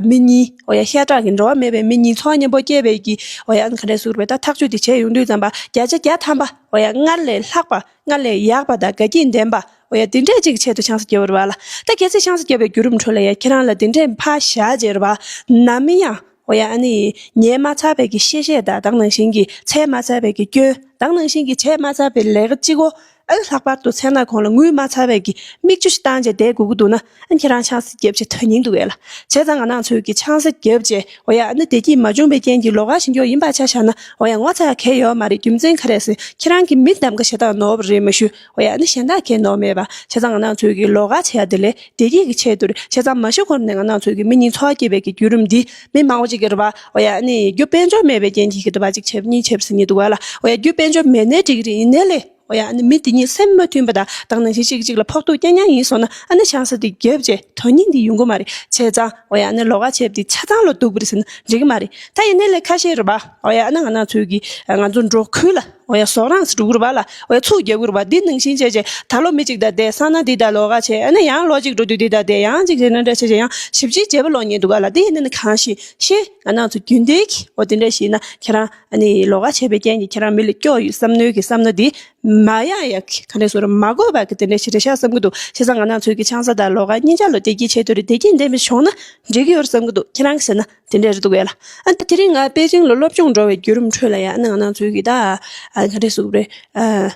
མི་གཉིས་འོ་ཡ་ཤ་ཁྲག་གི་འབྲེལ་བ་མེད་པའི་མི་གཉིས་ཚོགས་མཉམ་པོ་སྐྱེས་པའི་གི་འོ་ཡ་ག་རེ་ཟེར་བའི་ད་ཐག་གཅོད་དེ་བྱས་ཡོང་དུས་ཙམ་པ་བརྒྱ་ཆ་བརྒྱ་ཐམ་པ་འོ་ཡ་སྔར་ལས་ལྷག་པ། སྔར་ལས་ཡག་པ་དང་དགའ་སྐྱིད་ལྡན་པ། འོ་ཡ་དེ་འདྲས་ཅིག་གི་ཆེད་དུ་ཆང་ས་བརྒྱབ་པ་རེད་པ་ལ། ད་གལ་སྲིད་ཆང་ས་བརྒྱབ་པའི་བརྒྱུད་རིམ་ཁྲོད་ལ་ཡ་ཁྱེད་རང་ལ་དེ་འདྲས་ཕར་བཞག་རྗེས་རེད་པ། ནམ་ཡང་འོ་ཡ་ཨ་ནི་ཉལ་མ་ཚར་བའི་གི་གཤེ་གཤེ་དང་དེ་ནང་བཞིན་གི་འཚོ་མ་ཚར་བའི་གི་སྐྱོན་དེ་ནང་བཞིན་གི་བྱས་མ་ཚར་བའི་ལས་ཀ་གཅིག་པོ་ཨ་ལྷག་པར་དུ་མཚན་ནག་གོང་ལ་ངུས་མ་ཚར་བའི་གི་མིག་ཆུ་ཞིག་བཏང་བྱས་བསྡད་དགོས་ཀྱི་འདུག་ན། ཨ་ཁྱེད་རང་ཆང་ས་བརྒྱབ་བྱས་དོན་སྙིང་འདུག་གས་ལ། བྱས་ཙང་ང་རང་ཚོའི་གི་ཆང་ས་བརྒྱབ་བྱས་འོ་ཡ་ཨ་ནི་བདེ་སྐྱིད་མ་བྱུང་བའི་རྐྱེན་གྱིས་ལོགས་ཀ་བྱེད་མཁན་ཡིན་པ་ཆ་བཞག་ན་འོ་ཡ་ངོ་ཚ་ཡ་གལ་ཡོད་མ་རེད། རྒྱུ་མཚན་ག་རེ་ཟེར་ཁྱེད་རང་གི་མི་གདམ་ག་བྱེད་སྟངས་ནོར་བ་རེད་མ་ཞུ། འོ་ཡ་ཨ་ནི་གཞན་དག་གལ་ནོར་མེད་པ། བྱས་ཙང་ང་རང་ཚོའི་གི་ལོགས་ཀ་བྱེད་ཡ་དེ་ལས་བདེ་སྐྱིད་ཀྱི་ཆེད་དུ་རེད། བྱས་ཙང་མ་ཤི་གོང་ནས་ང་རང་ཚོའི་གི་མི་གཉིས་འཚོ་བ་སྐྱེལ་བའི་གི་བརྒྱུད་རིམ་འདི་མི་མང་པོ་ཅིག་གི་རེད་པ། འོ་ཡ་ཨ་ནི་རྒྱུ་དཔལ་འབྱོར་མེད་པའི་རྐྱེན་གྱིས་གི་རེད་པ་གཅིག་བྱས་པ་གཉིས་བྱས་པ་ཟེར་མཁན་འདུག་ག་ལ། འོ་ཡ་རྒྱུ་དཔལ་འབྱོར་མེད་ནའི་འགྲིག་གི་རེད། ཡིན་ནའི་ལས། འོ་ཡ་ཨ་ནི་མི་དེ་གཉིས་སེམས་མ་མཐུན་པ་དང་དེ་ནང་བཞིན་གཅིག་གཅིག་ལ་ཕོག་ཐུག་རྐྱང་རྐྱང་ཡིན་སོང་ན་ཨ་ནི་ཆང་ས་དེ་བརྒྱབ་བྱས་དོན་སྙིང་དེ་ཡོང་གི་མ་རེད། བྱས་ཙང་འོ་ཡ་ཨ་ནི་ལོགས་ཀ་བྱས་པ་དེ་ཆ་ཚང་ལ་སྡུག་པ་རེད་ཟེར་ན་འགྲིག་གི་མ་རེད། ད་ཡིན་ནའི་ལས་ཁ་ཤས་རེད་པ། འོ་ཡ་ཨ་ནི་ང་རང་ཚོའི་གི་ང་ཚོ་འབྲོག་ཁུལ་ལ་འོ་ཡ་ཟོག་རང་སུ་འགྲོ་གི་རེད་པ་ལ། འོ་ཡ་ཚུགས་རྒྱག་གི་རེད་པ། འདི་ནང་བཞིན་བྱས་བྱས་ད་ལོ་མི་གཅིག་དང་བསྡད། སང་ན་འདི་དང་ལོགས་ཀ་བྱས། ཨ་ནི་ཡང་ལོ་གཅིག་འགྲོ་དུས་འདི་དང་བསྡད། ཡང་གཅིག་བྱས་ན་འདྲ་བྱས་བྱས་ཡང་ཞེ་པོ་ཅིག་བརྗེ་པོ་ལོག་མཁན་འདུག་ག་ལ། འདི་ཡིན་ན་ནི་གང་ཞིག་ཤེས། ང་རང་ཚོ་རྒྱུན་ལྡན་གྱི་འོ་དེ་འདྲ་ཞིག་ཡིན་ན་ཁྱེད་རང་ཨ་ནི་ལོགས་ཀ་བྱས་པའི་རྐྱེན་གྱིས་ཁྱེད་རང་མི་ལ་སྐྱོ་ཡོད་བསམ་མནོའི་གི་བསམ་མནོ་འདི་མ་ཡག་ཡག་གི་ག་འདྲ་ཟེར་མ་དགོས་པ་གི་དེ་འདྲ་ཞིག་རེད་ཤག་བསམ་གི་འདུག་བྱས་ཙང་ང་རང་ཚོའི་གི་ཆང་ས་དང་ལོགས་ཀ་གཉིས་ཆ་ལ་བདེ་སྐྱིད་ཆེད་དུ་རེད། བདེ་སྐྱིད་ལྡན་པ་བྱུང་ན་འགྲིག་གི་ཡོད་རེད་བསམ་གི་འདུག་ཁྱེད་རང་གིས་ཟེར་ན་དེ་འདྲ་རེད་འདུག་གས་ལ། ཨ་ད་དེ་རིང་ང་པེ་ཅིང་ལ་སློབ་སྦྱོང་འགྲོ་བའི་བརྒྱུད་རིམ་ཁྲོད་ལ་ཡ་ཨ་ནི་ང་རང་ཚོའི་གི་ད་ཨ་ག་འདྲ་ཟེར་དགོས་རེད། ཨ་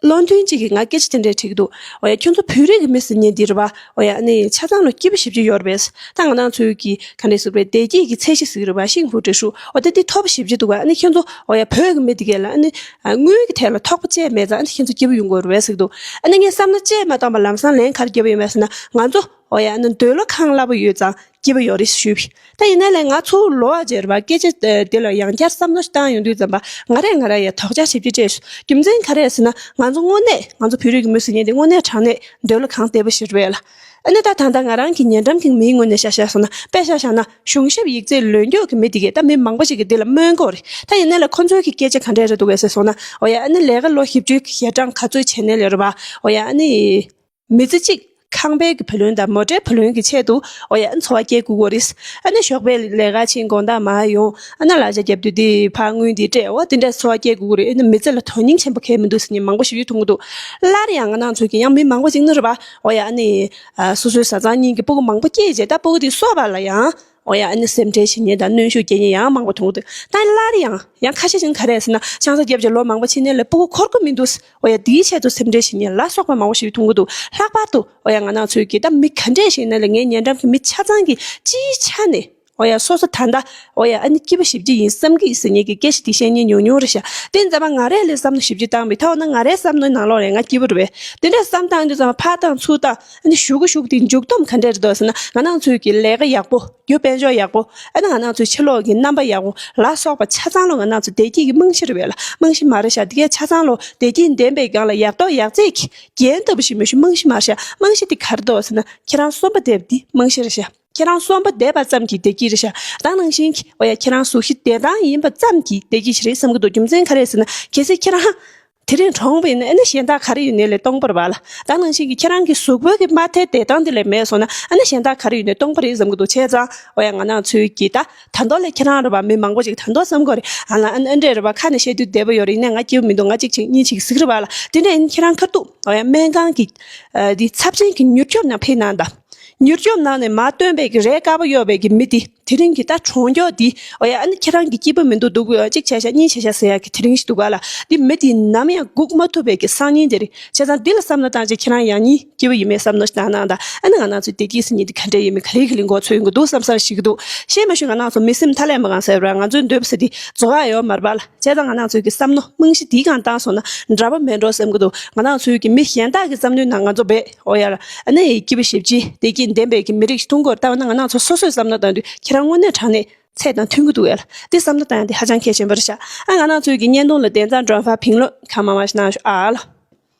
བློ་མཐུན་གཅིག་གིས་ང་སྐད་ཆ་དེ་འདྲས་དྲིས་ཀྱི་འདུག་འོ་ཡ། ཁྱོད་ཚོ་བོད་རིགས་ཀྱི་མི་ཟེར་མཁན་འདི་རེད་པ། འོ་ཡ། ཨ་ནི་ཆ་ཚང་ལ་སྐྱིད་པོ་ཞེ་པོ་ཅིག་ཡོད་རེད་པས། ད་ང་རང་ཚོའི་གི་ག་འདྲས་ཟེར་དགོས་རེད། བདེ་སྐྱིད་ཀྱི་ཚད་གཞི་ཟེར་གྱི་རེད་པ། ཤིང་ཕུ་ཏྲི་ཧྲུའུ། འོ་དེ་འདི་ཐོབ་པ་ཞེ་པོ་ཅིག་འདུག་ག་ཨ་ནི་ཁྱོད་ཚོ་འོ་ཡ། བོད་ཀྱི་མི་དེ་གས་ལ་ཨ་ནི་དངུལ་གྱི་ཐད་ལ་ཐོགས་པ་བཅད་མེད་ཙང་། ཨ་ནི་ཁྱོད་ཚོ་སྐྱིད་པོ་ཡོང་གི་ཡོད་རེད་པས་ཟེར་གྱི་འདུག་ཨ་ནི་ངས་བསམ་བློ་བཅད་མ་བཏང་པ་ལམ་སང་ལན་ག་རེ་བརྒྱབ་ཡོད་མེད་ཟེར་ན། ང་ཚོ་འོ་ཡ། ཨ་ནི་འདོད་བློ་ཁེངས་སླ་པོ་ཡོད་ཙང་སྐྱིད་པོ་ཡོད་རེད་ཞུས་པས། ད་ཡིན་ནའི་ལས་ང་ཚོ་ལོ་བ་བརྗེ་རེད་པ། སྐད་ཆ་དེ་ལ་ཡང་བསྐྱར་བསམ་བློ་ཞིག་བཏང་ཡོང་དུས་ཙམ་པ། ང་རས་ང་ར་ཡ་དོགས་འཆར་ཞེ་པོ་ཅིག་སྤྲད་སོང་། རྒྱུ་མཚན་ག་རེ་ཟེར་ན། ང་ཚོ་དངོས་གནས་ང་ཚོ་བོད་རིགས་ཀྱི་མི་ཟེར་མཁན་དེ་དངོས་གནས་དྲང་གནས་འདོད་བློ་གང་བདེ་པོ་ཞིག་རེད་པས་ལ། ཨ་ནི་ད་ད་ལྟ་ང་རང་གི་ཉེ་འགྲམ་གྱི་མིའི་ངོས་ནས་བཤད་བཤད་སོང་ན། དཔེ་བཞག་བཞག་ན་གཞུང་ཞབས་ཡིག་ཚད་ལོན་རྒྱུ་གི་མི་དེ་གས་ད་མི་མང་པོ་ཞིག་གིས་འདི་ལ་སྨོན་གྱི་ཡོད་རེད། ད་ཡིན་ནའི་ལས་ཁོ་ཚོའི་གི་སྐད་ཆ་ག་འདྲས་རེད་འདུག་གས་ཟེར་སོང་ན། འོ་ཡ། ཨ་ནི་ལས་ཀ་ལོ་བཞི་བཅུའི་གི་ཞལ་གྲངས་ག་ཚོད་བྱས་ནའི་ལས་རེད་པ། འོ་ཡ། ཨ་ནི་མི་ཚེ་གཅིག་ཁང་པའི་གི་བུ་ལོན་དང་མོ་ཊའི་བུ་ལོན་གྱི་ཆེད་དུ། འོ་ཡ། འཚོ་བ་སྐྱེལ་དགོས་ཀྱི་ཡོད་རེད། ཨ་ནི་ཞོགས་པའི་ལས་ཀ་ཕྱིན་དགོང་དག་མར་ཡོང་། ཨ་ནི་གླ་ཆ་བརྒྱབ་དུས་དེ་ཕར་དངུལ་དེ་སྤྲད། འོ་དེ་འདྲ་འཚོ་བ་སྐྱེལ་དགོས་ཀྱི་རེད། ཨ་ནི་མི་ཚེ་ལ་དོན་སྙིང་ཆེན་པོ་གང་ཡང་མི་འདུག་ཟེར་མཁན་མང་པོ་ཞིག་མཐོང་གི་འདུག་སླར་ཡང་ང་རང་ཚོའི་གི་ཡང་མི་མང་པོ་ཅིག་ནི་རེད་པ། འོ་ཡ། ཨ་ནི་ཨ། སོ་སོའི་བཟའ་ཚང་གཉིས་ཀྱི་སྤུ་གུ་མང་པོ་སྐྱེས་རྗེས། ད་སྤུ་གུ་དེ་གསོ་བ་ལ་ཡང་། འོ་ཡ། ཨ་ནི་སེམས་ཁྲལ་བྱེད་མཁན་དང་གནོན་ཤུགས་རྒྱག་མཁན་ཡང་མང་པོ་མཐོང་གི་འདུག་ད་སླར་ཡང་ཡང་ཁ་ཤས་ཤིག་ག་རེ་ཟེར་ན། ཆང་ས་བརྒྱབ་རྗེས་ལོ་མང་པོ་ཕྱིན་ནའི་ལས་སྤུ་གུ་འཁོར་གྱི་མི་འདུག་འོ་ཡ། དེའི་ཆེད་དུ་སེམས་ཁྲལ་བྱེད་མཁན་ལ་སོགས་པ་མང་པོ་ཞིག་མཐོང་གི་འདུག་ལྷག་པར་དུ་འོ་ཡ། ང་རང་ཚོའི་གི་ད་མི་ག་འདྲས་ཤིག་ཡིན་ནའི་ལས། ངའི་ཉེ་འགྲམ་གྱི་མི་ཆ་ཚང་གིས་སྤྱིའི་ཆ་ནས། འོ་ཡ། སོ་སོ་ད་ལྟ། འོ་ཡ། ཨ་ནི་སྐྱིད་པོ་ཞེ་པོ་ཅིག་ཡིན་བསམ་གྱི་ཟེར་མཁན་གྱི་སྐད་ཆ་དེ་བཤད་མཁན་ཉུང་ཉུང་རེད་ཤག་དེ་ཙམ་པ་ང་རས་ལས་བསམ་བློ་ཞེ་པོ་ཅིག་བཏང་བས། ད་འོ་ན་ང་རའི་བསམ་བློའི་ནང་ལོགས་ལ་ང་སྐྱིད་པོ་རེད་པས། དེ་འདྲས་བསམ་བཏང་དུས་ཙམ་པ་ཕར་བཏང་ཚུར་བཏང་། ཨ་ནི་གཞུག་གུ་གཞུག་དེ་མཇུག་སྡོམ་ག་འདྲས་རེད་འདུག་ཟེར་ན། ང་རང་ཚོའི་གི་ལས་ཀ་ཡག་པོ། རྒྱུ་དཔལ་འབྱོར་ཡག་པོ། ཨ་ནི་ང་རང་ཚོའི་ཕྱི་ལོགས་ཀྱི་རྣམ་པ་ཡག་པོ་ལ་སོགས་པ་ཆ་ཚང་ལོ་ང་རང་ཚོ་བདེ་སྐྱིད་ཀྱི་རྨང་གཞི་རེད་པས་ལ། རྨང་གཞི་མ་རེད་ཤག་དེ་གས་ཆ་ཚང་ལོ་བདེ་སྐྱིད་ལྡན་པའི་སྒང་ལ་ཡག་ཐོག་ཡག་བརྩེགས་ཀྱི་རྒྱན་ལྟ་བུ་ཞིག་མི་ཞུ། རྨང་གཞི་མ་རེད་ཤག་རྨང་གཞི་དེ་ག་རེ་འདུག་ཟེར་ན། ཁྱེད་རང་གསོན་པོ་བསྡད་པ་འདི་རྨང་གཞི་རེད་ཤག་ཁྱེད་རང་གསོན་པོ་བསྡད་པ་ཙམ་གྱིས་བདེ་སྐྱིད་རེད་ཤག་ད་ནང་བཞིན་གྱི། འོ་ཡ། ཁྱེད་རང་གཟུགས་གཞི་བདེ་ཐང་ཡིན་པ་ཙམ་གྱིས་བདེ་སྐྱིད་ཞིག་རེད་བསམ་གྱི་འདུག་རྒྱུ་མཚན་ག་རེ་ཟེར་ན། གལ་སྲིད་ཁྱེད་རང་དེ་རིང་གྲོངས་པ་ཡིན་ན། ཨ་ནི་གཞན་དག་ག་རེ་ཡོད་ནའི་ལས་སྟོང་པ་རེད་པ་ལ། ད་ནང་བཞིན་གྱི་ཁྱེད་རང་གི་གཟུགས་པོ་གི་མ་མཐའི་བདེ་ཐང་དེ་ལས་མེད་སོང་ན། ཨ་ནི་གཞན་དག་ག་རེ་ཡོད་ནའི་སྟོང་པ་རེད་བསམ་གྱི་འདུག་བྱས་ཙང་། འོ་ཡ། ང་རང་ཚོའི་གི་ད་ད་མདོ་ལས་ཁྱེད་རང་རེད་པ། མི་མང་པོ་ཅིག་ད་མདོ་བསམ་གྱི་ཡོད་རེད། ཨ་ལ། ཨ་ཨ་འདྲས་རེད་པ། ཁ་ནས་བཤད་དུས་བདེ་པོ་ཡོད་རེད། ཡིན་ནའི་ང་སྐྱིད་པོ་མི་འདུག་ང་གཅིག་བྱེད་གཉིས་བྱེད་ཟེར་གྱི་རེད་པ་ལ། དེ་འདྲ་ཡིན། ཁྱེད་རང་ཁ་ཐུག་འོ་ཡ། སྨན་ཁང་གི་ཨ་དེ་ཚབས་ཆེན་གྱི་མྱུར་སྐྱོབ་ནང་ཕེབས་གནང་དང་། མྱུར་སྐྱོབ་ནང་ནས་མར་བཏོན་པའི་གི་རས་དཀར་པོ་གཡོགས་པའི་གི་མི་དེ། དེ་རིང་གི་ད་གྲོངས་མགྱོགས་འདི། འོ་ཡ། ཨ་ནི་ཁྱེད་རང་གི་སྐྱིད་པོ་མི་འདུག་འདུག་གཅིག་བྱས་ཤག་གཉིས་བྱས་ཤག་ཟེར་ཡག་གི་དེ་རིང་ཞིག་འདུག་ག་ལ། འདི་མི་དེ་ནམ་ཡང་སྒུག་མ་ཐུབ་པའི་གི་སང་ཉིན་དེ་རེད། བྱས་ཙང་འདི་ལ་བསམ་བློ་བཏང་བྱས་ཁྱེད་རང་ཡང་སྙིང་སྐྱིད་པོ་ཡིན་མེད་བསམ་བློ་ཞིག་བཏང་གནང་དང་། ཨ་ནི་ང་རང་ཚོའི་བདེ་སྐྱིད་ཟེར་མཁན་འདི་ག་འདྲས་ཡིན་མིན་ག་རེ་གི་ལས་འགོ་ཚུགས་ཡོང་གི་འདུག་བསམ་བསམ་ཞིག་གི་འདུག་བཤད་མ་ཞུ། ང་རང་ཚོ་མི་སེམས་མཐའ་ཀླས་མ་གང་ཟེར་བ། ང་ཚོའི་འདོད་པ་ཟེར་དེ་རྫོགས་ཡག་ཡོད་མ་རེད་པ་ལ། བྱས་ཙང་ང་རང་ཚོའི་གི་བསམ་བློ་རྨང་གཞི་འདིའི་སྒང་བཏང་སོང་ན་འདྲ་པོ་མེད་འགྲོ་བསམ་གི་འདུག་ང་རང་ཚོའི་གི་མི་གཞན་དག་གི་བསམ་བློའི་ནང་ང་ཚོ་བས། འོ་ཡ། ཨ་ནི་སྐྱིད་པོ་ཞེ་པོ་ཅིག་བདེ་སྐྱིད་ལྡན་པའི་གི་མི་རིགས་ཤིག་མཐོང་གི་ཡོད་རེད། ད་འོ་ན་ང་རང་ཚོ་སོ་སོས་བསམ་བློ་བཏང་དུས་ཁྱེད་རང་དངོས་གནས་དྲང་གནས་ཚད་དང་མཐུན་གི་འདུག་ཡ་ལ། འདི་བསམ་བློ་བཏང་ཡ་འདི་ཧ་ཅང་གལ་ཆེན་པོ་རེད་ཤག་ཨ། ང་རང་ཚོའི་གི་བརྙན་ཐུང་ལ་དན་རྩ་འགྲོ་ཕ་ཕིང་ལོ་ཁ་མ་མ་ཞིག་གནང་ཤོག་ཨ་ལ།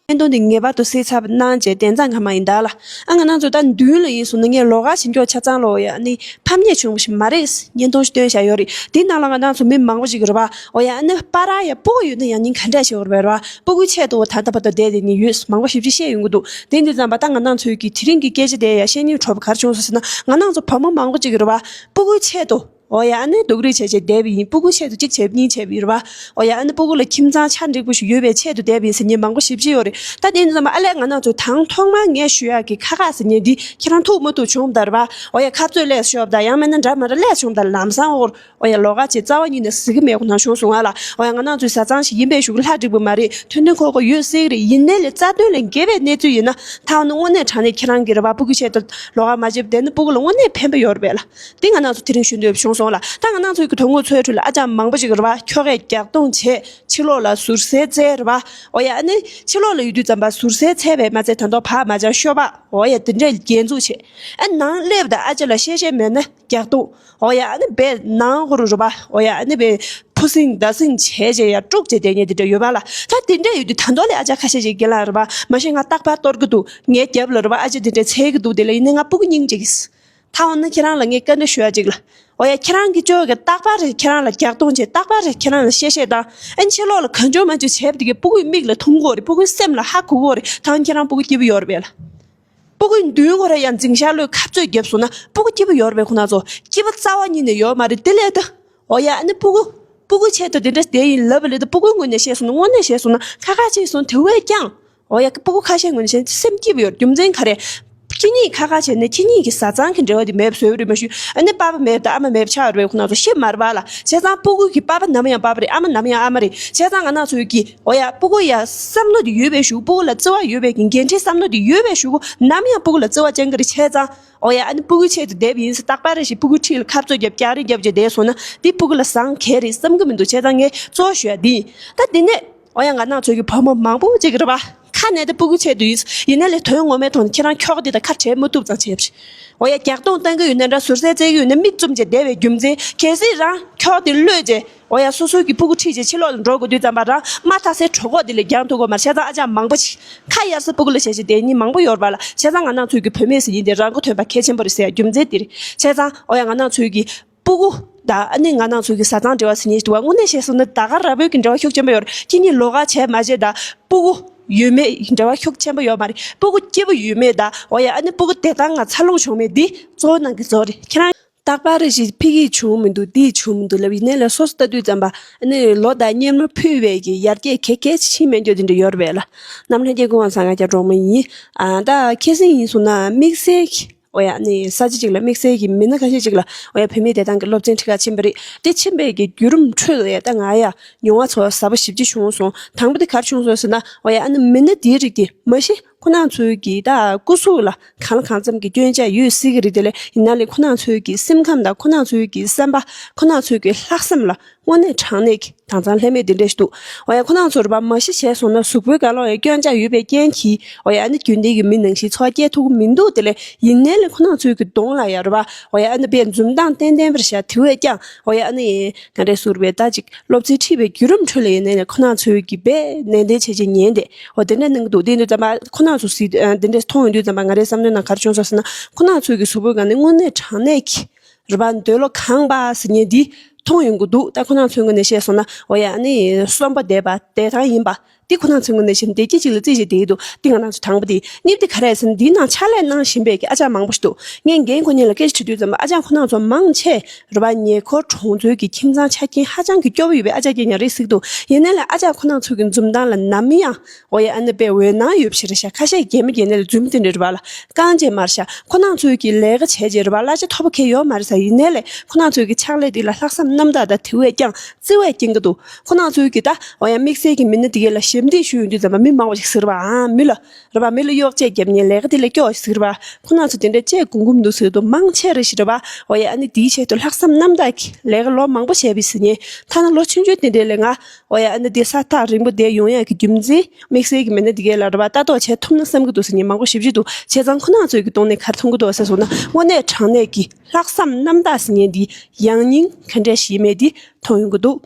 བརྙན་ཐུང་འདི་ངེས་པར་དུ་གཟིགས་ཚར་བ་གནང་བྱས་དན་རྩ་ཁ་མ་ཡིན་ད་ལ། ཨ། ང་རང་ཚོ་ད་མདུན་ལ་ཡིན་སོང་ན་ངས་ལོགས་ཀ་བྱེད་མགྱོགས་ཆ་ཚང་ལོ་ཡ་ནི་ཕམ་ཉེས་བྱུང་བ་ཞིག་མ་རེད། བརྙན་ཐུང་ཞིག་བཏོན་བཞག་ཡོད་རེད། དེའི་ནང་ལ་ང་རང་ཚོ་མི་མང་པོ་ཞིག་རེད་པ། འོ་ཡ། ཨ་ནི་པ་ར་ཡ་སྤུ་གུ་ཡོད་ན་ཡང་སྙིང་ག་འདྲ་ཞིག་ཡོད་རེད་པ། སྤུ་གུའི་ཆེད་དུ་འོ་ད་ལྟ་བར་དུ་བསྡད་དེ་ནི་ཡོད་མང་པོ་ཞིག་ཅིག་བཤད་ཡོང་གི་འདུག་དེ་འདི་ཙམ་པ་ད་ང་རང་ཚོའི་གི་དེ་རིང་གི་སྐད་ཆ་དེ་ཡ་བཤད་སྙིང་བྲོ་བ་ག་རེ་བྱུང་སོང་ཟེར་ན། ང་རང་ཚོ་བུ་མོ་མང་པོ་ཅིག་རེད་པ། སྤུ་གུའི་ཆེད་དུ། འོ་ཡ། ཨ་ནི་སྡུག་རུས་བྱས་བྱས་བསྡད་པ་ཡིན། སྤུ་གུའི་ཆེད་དུ་གཅིག་བྱས་པ་གཉིས་བྱས་པ་ཡོད་རེད་པ། འོ་ཡ། ཨ་ནི་སྤུ་གུ་ལ་ཁྱིམ་ཚང་ཆ་འགྲིག་པོ་ཞིག་ཡོད་པའི་ཆེད་དུ་བསྡད་པ་ཡིན་ཟེར་མཁན་མང་པོ་ཞེ་པོ་ཅིག་ཡོད་རེད། ད་དེ་ཡིན་ཙམ་པ་ཨ་ལས་ང་རང་ཚོས་དང་ཐོག་མར་ངས་ཞུ་ཡག་གི་ཁ་ཁ་ཟེར་མཁན་འདི་ཁྱེད་རང་ཐུགས་མ་ཐུགས་བྱུང་བསྡད་རེད་པ། འོ་ཡ། ཁ་རྩོད་ལས་ཤོར་བསྡད། ཡང་མིན་ན་འདྲ་མི་འདྲ་ལས་བྱུང་བསྡད། ལམ་སང་འོར། འོ་ཡ། ལོགས་ཀ་བྱས་རྩ་བ་ཉིད་ནས་གཟིགས་ཀྱི་མེད་ཁོ་ན་བྱུང་སོང་ང་ལ། འོ་ཡ། ང་རང་ཚོའི་བཟའ་ཚང་ཞིག་ཡིན་པའི་གཞུག་གུ་ལྷ་འགྲིག་པོ་མ་རེད། མཐུན་མཐུན་ཁོག་ཁོག་ཡོད་སྲིད་ཀྱི་རེད། ཡིན་ནའི་ལས་རྩ་དོན་ལས་འགལ་བའི་གནས་ཚུལ་ཡིན་ན། ད་འོ་ན་དངོས་གནས་དྲང་གནས་ཁྱེད་རང་གི་རེད་པ། སྤུ་གུ་ཆེད་དུ་ལོགས་ཀ་མ་བྱེད་པ་བསྡད་ན་སྤུ་གུ་ལ་དངོས་གནས་ཕན་པ་ཡོད་རེད་པས་ལ། འདི་ང་རང་ཚོ་དེ་རིང་ཞུ་འདོད་བྱུང་སོང་ལ། ད་ང་རང་ཚོའི་གི་དོན་དངོས་འཚོའི་ཁྲོད་ལ་ཨ་ཅག་མང་པོ་ཞིག་རེད་པ། ཁྱོ་གས་རྒྱག་རྡུང་བྱས། ཕྱི་ལོགས་ལ་ཟུར་ཟའི་རྩལ་རེད་པ། འོ་ཡ། ཨ་ནི་ཕྱི་ལོགས་ལ་ཡོད་དུས་ཙམ་པ་ཟུར་ཟའི་རྩལ་བས་མ་ཚད་ད་དུང་བག་མ་སྦྱང་ཤོ་སྦག་འོ་ཡ། དེ་འདྲས་རྒྱན་འཛུགས་བྱས། ཨ་ནང་སླེབས་དང་ཨ་ཅག་ལ་བཤད་བཤད་མེད་ན་རྒྱག་རྡུང་། འོ་ཡ། ཨ་ནི་བས་ནང་ཧོ་རུ་རུ་བ། འོ་ཡ། ཨ་ནི་བས་ཕུ་སིང་ད་སིང་བྱས་བྱས་ཡ་དཀྲུག་བྱས་བསྡད་མཁན་དེ་འདྲ་ཡོད་པ་ལ། ད་དེ་འདྲ་ཡོད་དུས་ད་དུང་ལས་ཨ་ཅག་ཁ་ཤས་ཤིག་རྒན་ལགས་རེད་པ། མ་གཞི་ང་རྟག་པར་གཏོར་གི་འདུག་ངའི་རྒྱབ་ལ་རེད་པ། ཨ་ཅག་དེ་འདྲ་འཚོལ་གི་འདུག་དེ་ལ་ཡིན་ནའི་ང་སྤུ་གུ་སྙིང་རྗེ་གིས། ད་འོ་ན་ཁྱེད་རང་ལ་ངས་བཀའ་འདྲི་ཞུ་ཡ་ཅིག་ལ། འོ་ཡ། ཁྱེད་རང་གི་ཅོག་གི་རྟག་པར་རེ་ཁྱེད་རང་ལ་རྒྱག་རྡུང་བྱས། རྟག་པར་རེ་ཁྱེད་རང་ལ་བཤད་བཤད་དང་། ཨ་ནི་ཕྱི་ལོགས་ལ་གང་བྱུང་མང་བྱུང་བྱས་པ་དེ་གིས་སྤུ་གུའི་མིག་ལ་ཐུམ་གོ་རེད། སྤུ་གུའི་སེམས་ལ་ཧ་གོ་གོ་རེད། ད་ཁྱེད་རང་སྤུ་གུ་སྐྱིད་པོ་ཡོད་རེད་པས་ལ། སྤུ་གུའི་མདུན་ཁོ་ར་ཡང་འཛིང་ཤར་ལོས་ཁ་རྩོད་བརྒྱབ་སོང་ན་སྤུ་གུ་སྐྱིད་པོ་ཡོད་རེད་པས། ཁོ་ན་ཚོ་སྐྱིད་པོ་རྩ་བ་ཉིད་ནས་ཡོད་མ་རེད། དེ་ལས་ད། འོ་ཡ། ཨ་ནི་སྤུ་གུ། སྤུ་གུ་ཆེད་དུ་དེ་འདྲ་བསྡད་ཡིན་ལབ་པ་ལས་ད། སྤུ་གུའི་ངོས་ནས་བཤད་སོང་ན། དངོས་གནས་བཤད་སོང་ན་ཁ་ཁ་བྱས་སོང་དེ་བས་ཀྱང་། འོ་ཡ། སྤུ་གུ་ཁ་ཤས་ངོས་ནས་བཤད་ན་སེམས་སྐྱིད་པོ་ཡོད། རྒྱུ་མཚན་ག་རེ། དེ་གཉིས་ཁ་ཁ་བྱས་ནས་ཁྱེད་གཉིས་ཀྱི་བཟའ་ཚང་གི་འབྲེལ་བ་དེ་མེད་པ་བཟོས་པ་རེད། མ་གཞི་ཨ་ནི་པ་ཕ་མེད་པ་དང་ཨ་མ་མེད་པ་ཆགས་ཡོད་རེད་པས། ཁོ་ན་ཚོ་ཤེས་མ་རེད་པ་ལ། བྱས་ཙང་སྤུ་གུ་གི་པ་ཕ་ནམ་ཡང་པ་ཕ་རེད། ཨ་མ་ནམ་ཡང་ཨ་མ་རེད། བྱས་ཙང་ང་རང་ཚོའི་གི་འོ་ཡ་སྤུ་གུ་ཡ་བསམ་བློ་དེ་ཡོད་པའི་གཞུག་སྤུ་གུ་ལ་བརྩེ་བ་ཡོད་པའི་གི་འགན་འཁྲི་བསམ་བློ་དེ་ཡོད་པའི་གཞུག་གུ་ནམ་ཡང་སྤུ་གུ་ལ་བརྩེ་བ་ཅན་གི་རེད། བྱས་ཙང་འོ་ཡ་ཨ་ནི་སྤུ་གུའི་ཆེད་དུ་བསྡད་པ་ཡིན་ཟེར་རྟག་པར་རེ་ཞིག་སྤུ་གུ་འཁྲིས་ལ་ཁ་རྩོད་རྒྱབ་རྒྱག་རེས་རྒྱབ་བྱས་བསྡད་སོང་ན་དེ་སྤུ་གུ་ལ་བཟང་གལ་རེད་བསམ་གི་མི་འདུག་བྱས་ཙང་ངས་གཙོ་བོ་ཞུ་ཡ་འདི་ཡིན། ད་དེ་ནས་འོ་ཡ་ང་རང་ཚོའི་གི་བུ་མོ་མང་པོ་ཅིག་གི་རེད་པ། ཁ་ནས་དེ་སྤུ་གུ་ཆེད་དུ་ཡིན། ཡིན་ནའི་ལས་དོན་ངོ་མའི་ཐོག་ནས་ཁྱེད་རང་ཁྱོག་དེ་དང་ཁ་བྲལ་མ་ཐུབ་ཙང་བྱས་པ་རེད། འོ་ཡ་རྒྱག་སྟངས་བཏང་གི་ཡོད་ནའི་འདྲ། ཟུར་ཟའི་རྩེད་ཀྱི་ཡོད་ནའི་མིག་བཙུམ་བྱས་བསྡད་པའི་རྒྱུ་མཚན་གལ་སྲིད་རང་ཁྱོག་དེ་གློད་བྱས་འོ་ཡ་སོ་སོའི་གི་སྤུ་གུ་ཁྲིད་བྱས་ཕྱི་ལོགས་ལ་འགྲོ་དགོས་དུས་ཙམ་པ་རང་མ་མཐའ་སའི་གྲོད་ཁོག་དེ་ལས་རྒྱག་ཐུབ་ཀྱི་མ་རེད། བྱས་ཙང་ཨ་ཅག་མང་པོ་ཞིག་ཁ་གཡར་ས་སྤུ་གུ་ལ་བྱས་བྱས་བསྡད་མཁན་མང་པོ་ཡོད་རེད་པ་ལ། བྱས་ཙང་ང་རང་ཚོའི་གི་བུད་མེད་ཟེར་མཁན་དེ་རང་མགོ་ཐོན་པ་གལ་ཆེན་པོ་རེད་ཟེར་ཡ་རྒྱུ་མཚན་དེ་རེད། བྱས་ཙང་འོ་ཡ་ང་རང་ཚོའི་གི་སྤུ་གུ་དང་ཨ་ནི་ང་རང་ཚོའི་གི་བཟའ་ཚང་འབྲེལ་བ་ཟེར་མཁན་ཞིག་འདུག་པ། དངོས་གནས་བཤད་སོང་ན་ད་ག་རང་པོའི་གི་འབྲེལ་བ་ཤུགས་ཆེན་པོ་ཡོད་རེད། ཁྱེད་གཉིས་ལོགས་ཀ་བྱས་མ་བྱས་དང་སྤུ་གུ་ཡོད་མེད་འབྲེལ་བ་ཤུགས་ཆེན་པོ་ཡོད་མ་རེད། སྤུ་གུ་སྐྱིད་པོ་ཡོད་མེད་དང་འོ་ཡ་ཨ་ནི་སྤུ་གུ་བདེ་ཐང་ངང་འཚར་ལོངས་བྱུང་མེད་འདི་གཙོ་བོ་ནང་གི་གཙོ་བོ་རེད། ཁྱེད་རང་རྟག་པར་རེ་ཞིག་ཕ་གིར་བྱུང་མི་འདུག་འདིར་བྱུང་མི་འདུག་ལབ་ཡིན་ནའི་ལས་སོ་སོ་ལྟ་དུས་ཙམ་པ་ཨ་ནི་ལོ་དང་སྙེ་མ་ཕུད་པའི་གི་ཡར་རྒྱས་གེ་གེ་ཕྱིན་མེད་འགྱོ་དེ་འདྲ་ཡོད་རེད་པས་ལ། གནམ་ལྷ་རྒྱལ་སྐུ་ངོ་ཟངས་དཀར་རྒྱ་གྲོགས་མོ་ཡིན། ཨ་ད་ཁ་སང་ཡིན་སོང་ན་དམིགས་བསལ་གྱི་འོ་ཡ་ནི་ས་ཆ་གཅིག་ལ་དམིགས་བསལ་གྱི་མི་སྣ་ཁ་ཤས་ཅིག་ལ་འོ་ཡ་བུད་མེད་བདེ་ཐང་གི་སློབ་ཚན་ཁྲིད་ག་ཕྱིན་པ་རེད། དེ་ཕྱིན་པའི་གི་བརྒྱུད་རིམ་ཁྲོད་ལ་ཡ་ད་ང་ཡ་མྱོང་བ་ཚོར་བ་ཟབ་པོ་ཞེ་པོ་ཅིག་བྱུང་སོང་། དང་པོ་དེ་ག་རེ་བྱུང་སོང་ཟེར་ན་འོ་ཡ་ཨ་ནི་མི་སྣ་དེའི་རིགས་དེ་མ་གཞི་ཁོ་རང་ཚོའི་གི་ད་སྐུ་གཟུགས་ལ་གང་ལ་གང་འཚམ་གྱི་སྐྱོན་ཆ་ཡོད་སྲིད་གི་རེད། དེ་ལས་ཡིན་ན་ལས་ཁོ་རང་ཚོའི་གི་སེམས་ཁམས་དང་ཁོ་རང་ཚོའི་གི་བསམ་པ་ཁོ་རང་ཚོའི་གི་ལྷག་བསམ་ལ་དངོས་གནས་དྲང་གནས་ཀྱི་དྭངས་གཙང་ལྷད་མེད་དེ་འདྲ་ཞིག་འདུག་འོ་ཡ་ཁོ་རང་ཚོ་རེད་པ། མ་གཞི་བྱས་སོང་ན་གཟུགས་པོའི་སྒང་ལ་འོ་ཡ་སྐྱོན་ཆ་ཡོད་པའི་རྐྱེན་གྱིས་འོ་ཡ་ཨ་ནི་རྒྱུན་ལྡན་གྱི་མི་ནང་བཞིན་འཚོ་བ་སྐྱེལ་ཐུབ་ཀྱི་མི་འདུག་དེ་ལས་ཡིན་ནའི་ལས་ཁོ་རང་ཚོའི་གི་གདོང་ལ་ཡ་རེད་པ། འོ་ཡ་ཨ་ནི་དཔེ་འཛུམ་མདངས་ཏན་ཏན་པར་བཞག་དེ་བས་ཀྱང་འོ་ཡ་ཨ་ནི་ག་འདྲས་ཟུར་པའི་ད་ཅིག་སློབ་ཚན་ཁྲིད་པའི་བརྒྱུད་རིམ་ཁྲོད་ལ་ཡིན་ནའི་ལས་ཁོ་རང་ཚོའི་གི་དཔེ་ནན་ཏན་བྱས་བྱས་ཉན་ཏེ་འོ་དེ་འདྲས་གནང་གི་འདུག་དེ་ཡིན་དུས་ཙམ་པ་ཁོ་རང་ཚོ་སྲིད་དེ་འདྲས་མཐོང་ཡོང་དུས་ཙམ་པ་ང་རའི་བསམ་བློའི་ནང་ག་རེ་བྱུང་སོང་ཟེར་ན་ཁོ་རང་ཚོའི་གི་གཟུགས་པོའི་སྒང་ནས་དངོས་གནས་དྲང་གནས་ཀྱི་རེད་པ། འདོད་བློ་ཁེངས་པ་ཟེར་མཁན་འདི་མཐོང་ཡོང་གི་འདུག་ད་ཁོ་རང་ཚོའི་ངོས་ནས་བཤད་སོང་ན་འོ་ཡ་ཨ་ནི་གསོན་པོ་བསྡད་པ་བདེ་ཐང་ཡིན་པ་འདི་ཁོ་རང་ཚོའི་ངོས་ནས་བཤད་ན་བདེ་སྐྱིད་ཅིག་ལ་རྩིས་བྱས་བསྡད་ཀྱི་འདུག་འདི་ང་རང་ཚོ་དང་པོ་དེ། གཉིས་པ་དེ་ག་རེ་ཟེར་ན་འདིའི་ནང་ཕྱག་ལས་གནང་བཞིན་པའི་གི་ཨ་ཅག་མང་པོ་ཞིག་འདུག་ངས་རྒན་ཁོ་གཉིས་ལ་སྐད་ཆ་དྲིས་དུས་ཙམ་པ་ཨ་ཅག་ཁོ་རང་ཚོ་མང་ཆེ་རེད་པ། ཉེ་འཁོར་གྲོང་ཚོའི་གི་ཁྱིམ་ཚང་ཆ་རྐྱེན་ཧ་ཅང་གི་སྐྱོ་པོ་ཡོད་པའི་ཨ་ཅག་རྐྱང་རྐྱང་རེད་ཟེར་གི་འདུག་ཡིན་ནའི་ལས་ཨ་ཅག་ཁོ་རང་ཚོའི་གི་འཛུམ་མདངས་ལ་ནམ་ཡང་འོ་ཡ་ཨ་ནི་དཔེ་འོད་སྣང་ཡོད་པ་ཞིག་རེད་ཤག་ཁ་ཤས་རྒན་མོ་རྒན་གནས་ལ་འཛུམ་དེ་འདྲ་རེད་པ་ལ། རྐང་རྗེས་མར་ཤ་ཁོ་རང་ཚོའི་གི་ལས་ཀ་བྱས་རྗེས་རེད་པ་གླ་ཆ་མཐོ་པོ་གང་ཡོད་མ་རེད་ཟེར། ཡིན་ནའི་ལས་ཁོ་རང་ཚོའི་གི་ཕྱག་ལས་འདི་ལ་ལྷག་བསམ་རྣམ་དག་དང་དེ་བས་ཀྱང་བརྩེ་བས་སྐྱེང་གི་འདུག་ཁོ་རང་ཚོའི་གི་ད་འོ་ཡ་དམིགས་བསལ་གྱི་མི་སྣ་འདི་གས་ལ་ཞབས་འདེགས་ཞུ་ཡོང་དུས་ཙམ་པ་མི་མང་པོ་ཞིག་ཟེར་བ་ཨང་མི་ལ་རེད་པ། མི་ལ་གཡོག་བྱེད་རྒྱབ་མཁན་ལས་ཀ་དེ་ལས་སྐྱོ་ཞིག་ཟེར་བ། ཁོ་རང་ཚོ་དེ་འདྲ་བྱེད་དགོས་ཀྱི་མི་འདུག་ཟེར་དུས་མང་ཆེ་རེ་ཞིག་རེད་པ། འོ་ཡ་ཨ་ནི་དེའི་ཆེད་དུ་ལྷག་བསམ་རྣམ་དག་གི་ལས་ཀ་ལོ་མང་པོ་བྱས་པའི་ཟེར་མཁན་ཐ་ན་ལོ་ཆུང་ཆུང་དེ་འདྲ་ལས་ང་འོ་ཡ་ཨ་ནི་དེ་ས་ཐག་རིང་པོ་བསྡད་ཡོང་ཡག་གི་རྒྱུ་མཚན་དམིགས་བསལ་གྱི་མི་སྣ་འདི་གས་ལ་རེད་པ་ལྟ་རྟོག་བྱེད་ཐུབ་ན་བསམ་གྱི་འདུག་ཟེར་མཁན་མང་པོ་ཞེ་པོ་ཅིག་འདུག་བྱས་ཙང་ཁོ་རང་ཚོའི་གི་གདོང་ནས་ག་རེ་མཐོང་གི་འདུག་ཟེར་སོང་ན་དངོས་གནས་དྲང་གནས་ཀྱི་ལྷག་བསམ་རྣམ་དག་ཟེར་མཁན་འདི་ཡང་སྙིང་ག་འདྲས་ཞིག་ཡིན་མེད་འདི་མཐོང་ཡོང་གི་འདུག་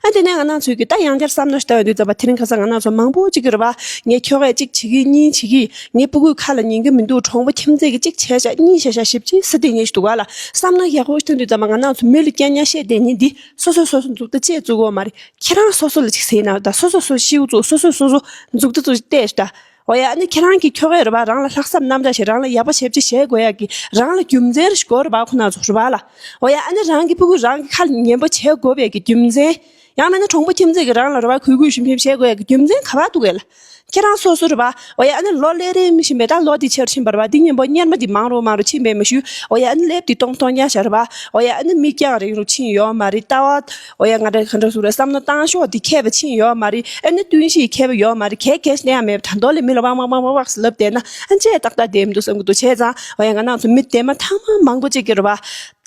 ཨ་དེ་ནས་ང་རང་ཚོའི་གི་ད་ཡང་བསྐྱར་བསམ་བློ་ཞིག་བཏང་ཡོང་དུས་ཙམ་པ་དེ་རིང་ཁ་སང་ང་རང་ཚོ་མང་པོ་ཅིག་གི་རེད་པ། ངས་ཁྱོ་གས་གཅིག་བྱེད་ཀྱི་གཉིས་བྱེད་ཀྱི་ངའི་སྤུ་གུའི་ཁ་ལ་ཉན་གྱི་མི་འདུག་གྲོང་པ་ཁྱིམ་མཚེས་ཀྱི་གཅིག་བྱས་ཤག་གཉིས་བྱས་ཤག་ཞེ་པོ་ཅིག་ཟེར་དེ་ཉན་ཞིག་འདུག་ག་ལ་བསམ་བློ་ཡག་པོ་ཞིག་བཏང་དུས་ཙམ་པ་ང་རང་ཚོ་མི་ལ་སྐྱོན་ཉག་བཤད་བསྡད་མཁན་འདི་སོ་སོས་སོ་སོ་མཛུབ་ཐེལ་ཅིག་བཙུགས་དགོས་མ་རེད། ཁྱེད་རང་སོ་སོ་ལ་ཅིག་ཟེར་ན་ད་སོ་སོ་སོ་ཤེའུ་བཙུགས་སོ་སོས་སོ་སོ་མཛུབ་ཐེལ་བཙུགས་ཅིག་བལྟས་ཤིག་ད། འོ་ཡ་ཨ་ནི་ཁྱེད་རང་གི་ཁྱོ་གས་རེད་པ་རང་ལ་ལྷག་བསམ་རྣམ་དག་བྱས་རང་ལ་ཡག་པོ་ཞབས་ཕྱི་བྱེད་དགོས་ཡག་གི་རང་ལ་རྒྱུ་མཚན་རེ་ཞིག་དགོས་རེད་པ་ཁོ་ན་ཚོ་རེད་པ་ལ། འོ་ཡ་ཨ་ནི་རང་གི་སྤུ་གུ་རང་གི་ཁ་ལ་ཉན་པོ་བྱེད་དགོས་པའི་གི་རྒྱུ་མཚན། ཡང་མིན་ན་གྲོང་པ་ཁྱིམ་མཚེས་ཀྱི་རང་ལ་རེད་པ་གུས་གུས་ཞུམ་ཞུམ་བྱེད་དགོས་ཡག་གི་རྒྱུ་མཚན་ག་པར་འདུག་གས་ལ། ཁྱེད་རང་སོ་སོ་རེད་པ། འོ་ཡ་ཨ་ནི་ལོ་ལས་རིམ་བཞིན་པའི་ད་ལོ་འདི་ཆེར་ཕྱིན་པ་རེད་པ། འདི་མཉམ་པོ་སྔོན་མ་འདི་མང་རུ་མང་རུ་ཕྱིན་པའི་མ་ཞུ། འོ་ཡ་ཨ་ནི་ལེབ་འདི་སྟོང་སྟོང་རྐྱང་ཤག་རེད་པ། འོ་ཡ་ཨ་ནི་མིག་རྒྱང་རིང་རུ་ཕྱིན་ཡོད་མ་རེད། ལྟ་བ། འོ་ཡ་ང་འདྲ་ག་འདྲ་ཟུག་རེད། བསམ་བློ་བཏང་ཕྱོགས་འདི་མཁས་པ་ཕྱིན་ཡོད་མ་རེད། ཨ་ནི་བསྟུན་གཞི་མཁས་པ་ཡོད་མ་རེད། གལ་གལ་ཞིག་གནས་ཡ་མེད་པ་ད་མདོ་ལས་མི་ལ་ཝག་ཝག་ཝག་ཝག་ཝག་ཟེར་ལབ་བསྡད་ན་ཨ་ཅེ་ཏག་ཏག་བསྡད་མི་འདུག་བསམ་གི་འདུག་བྱས་ཙང་འོ་ཡ་ང་རང་ཚོ་མི་དེ་མ་ཐག་མ་མང་པོ་ཅིག་གི་རེད་པ།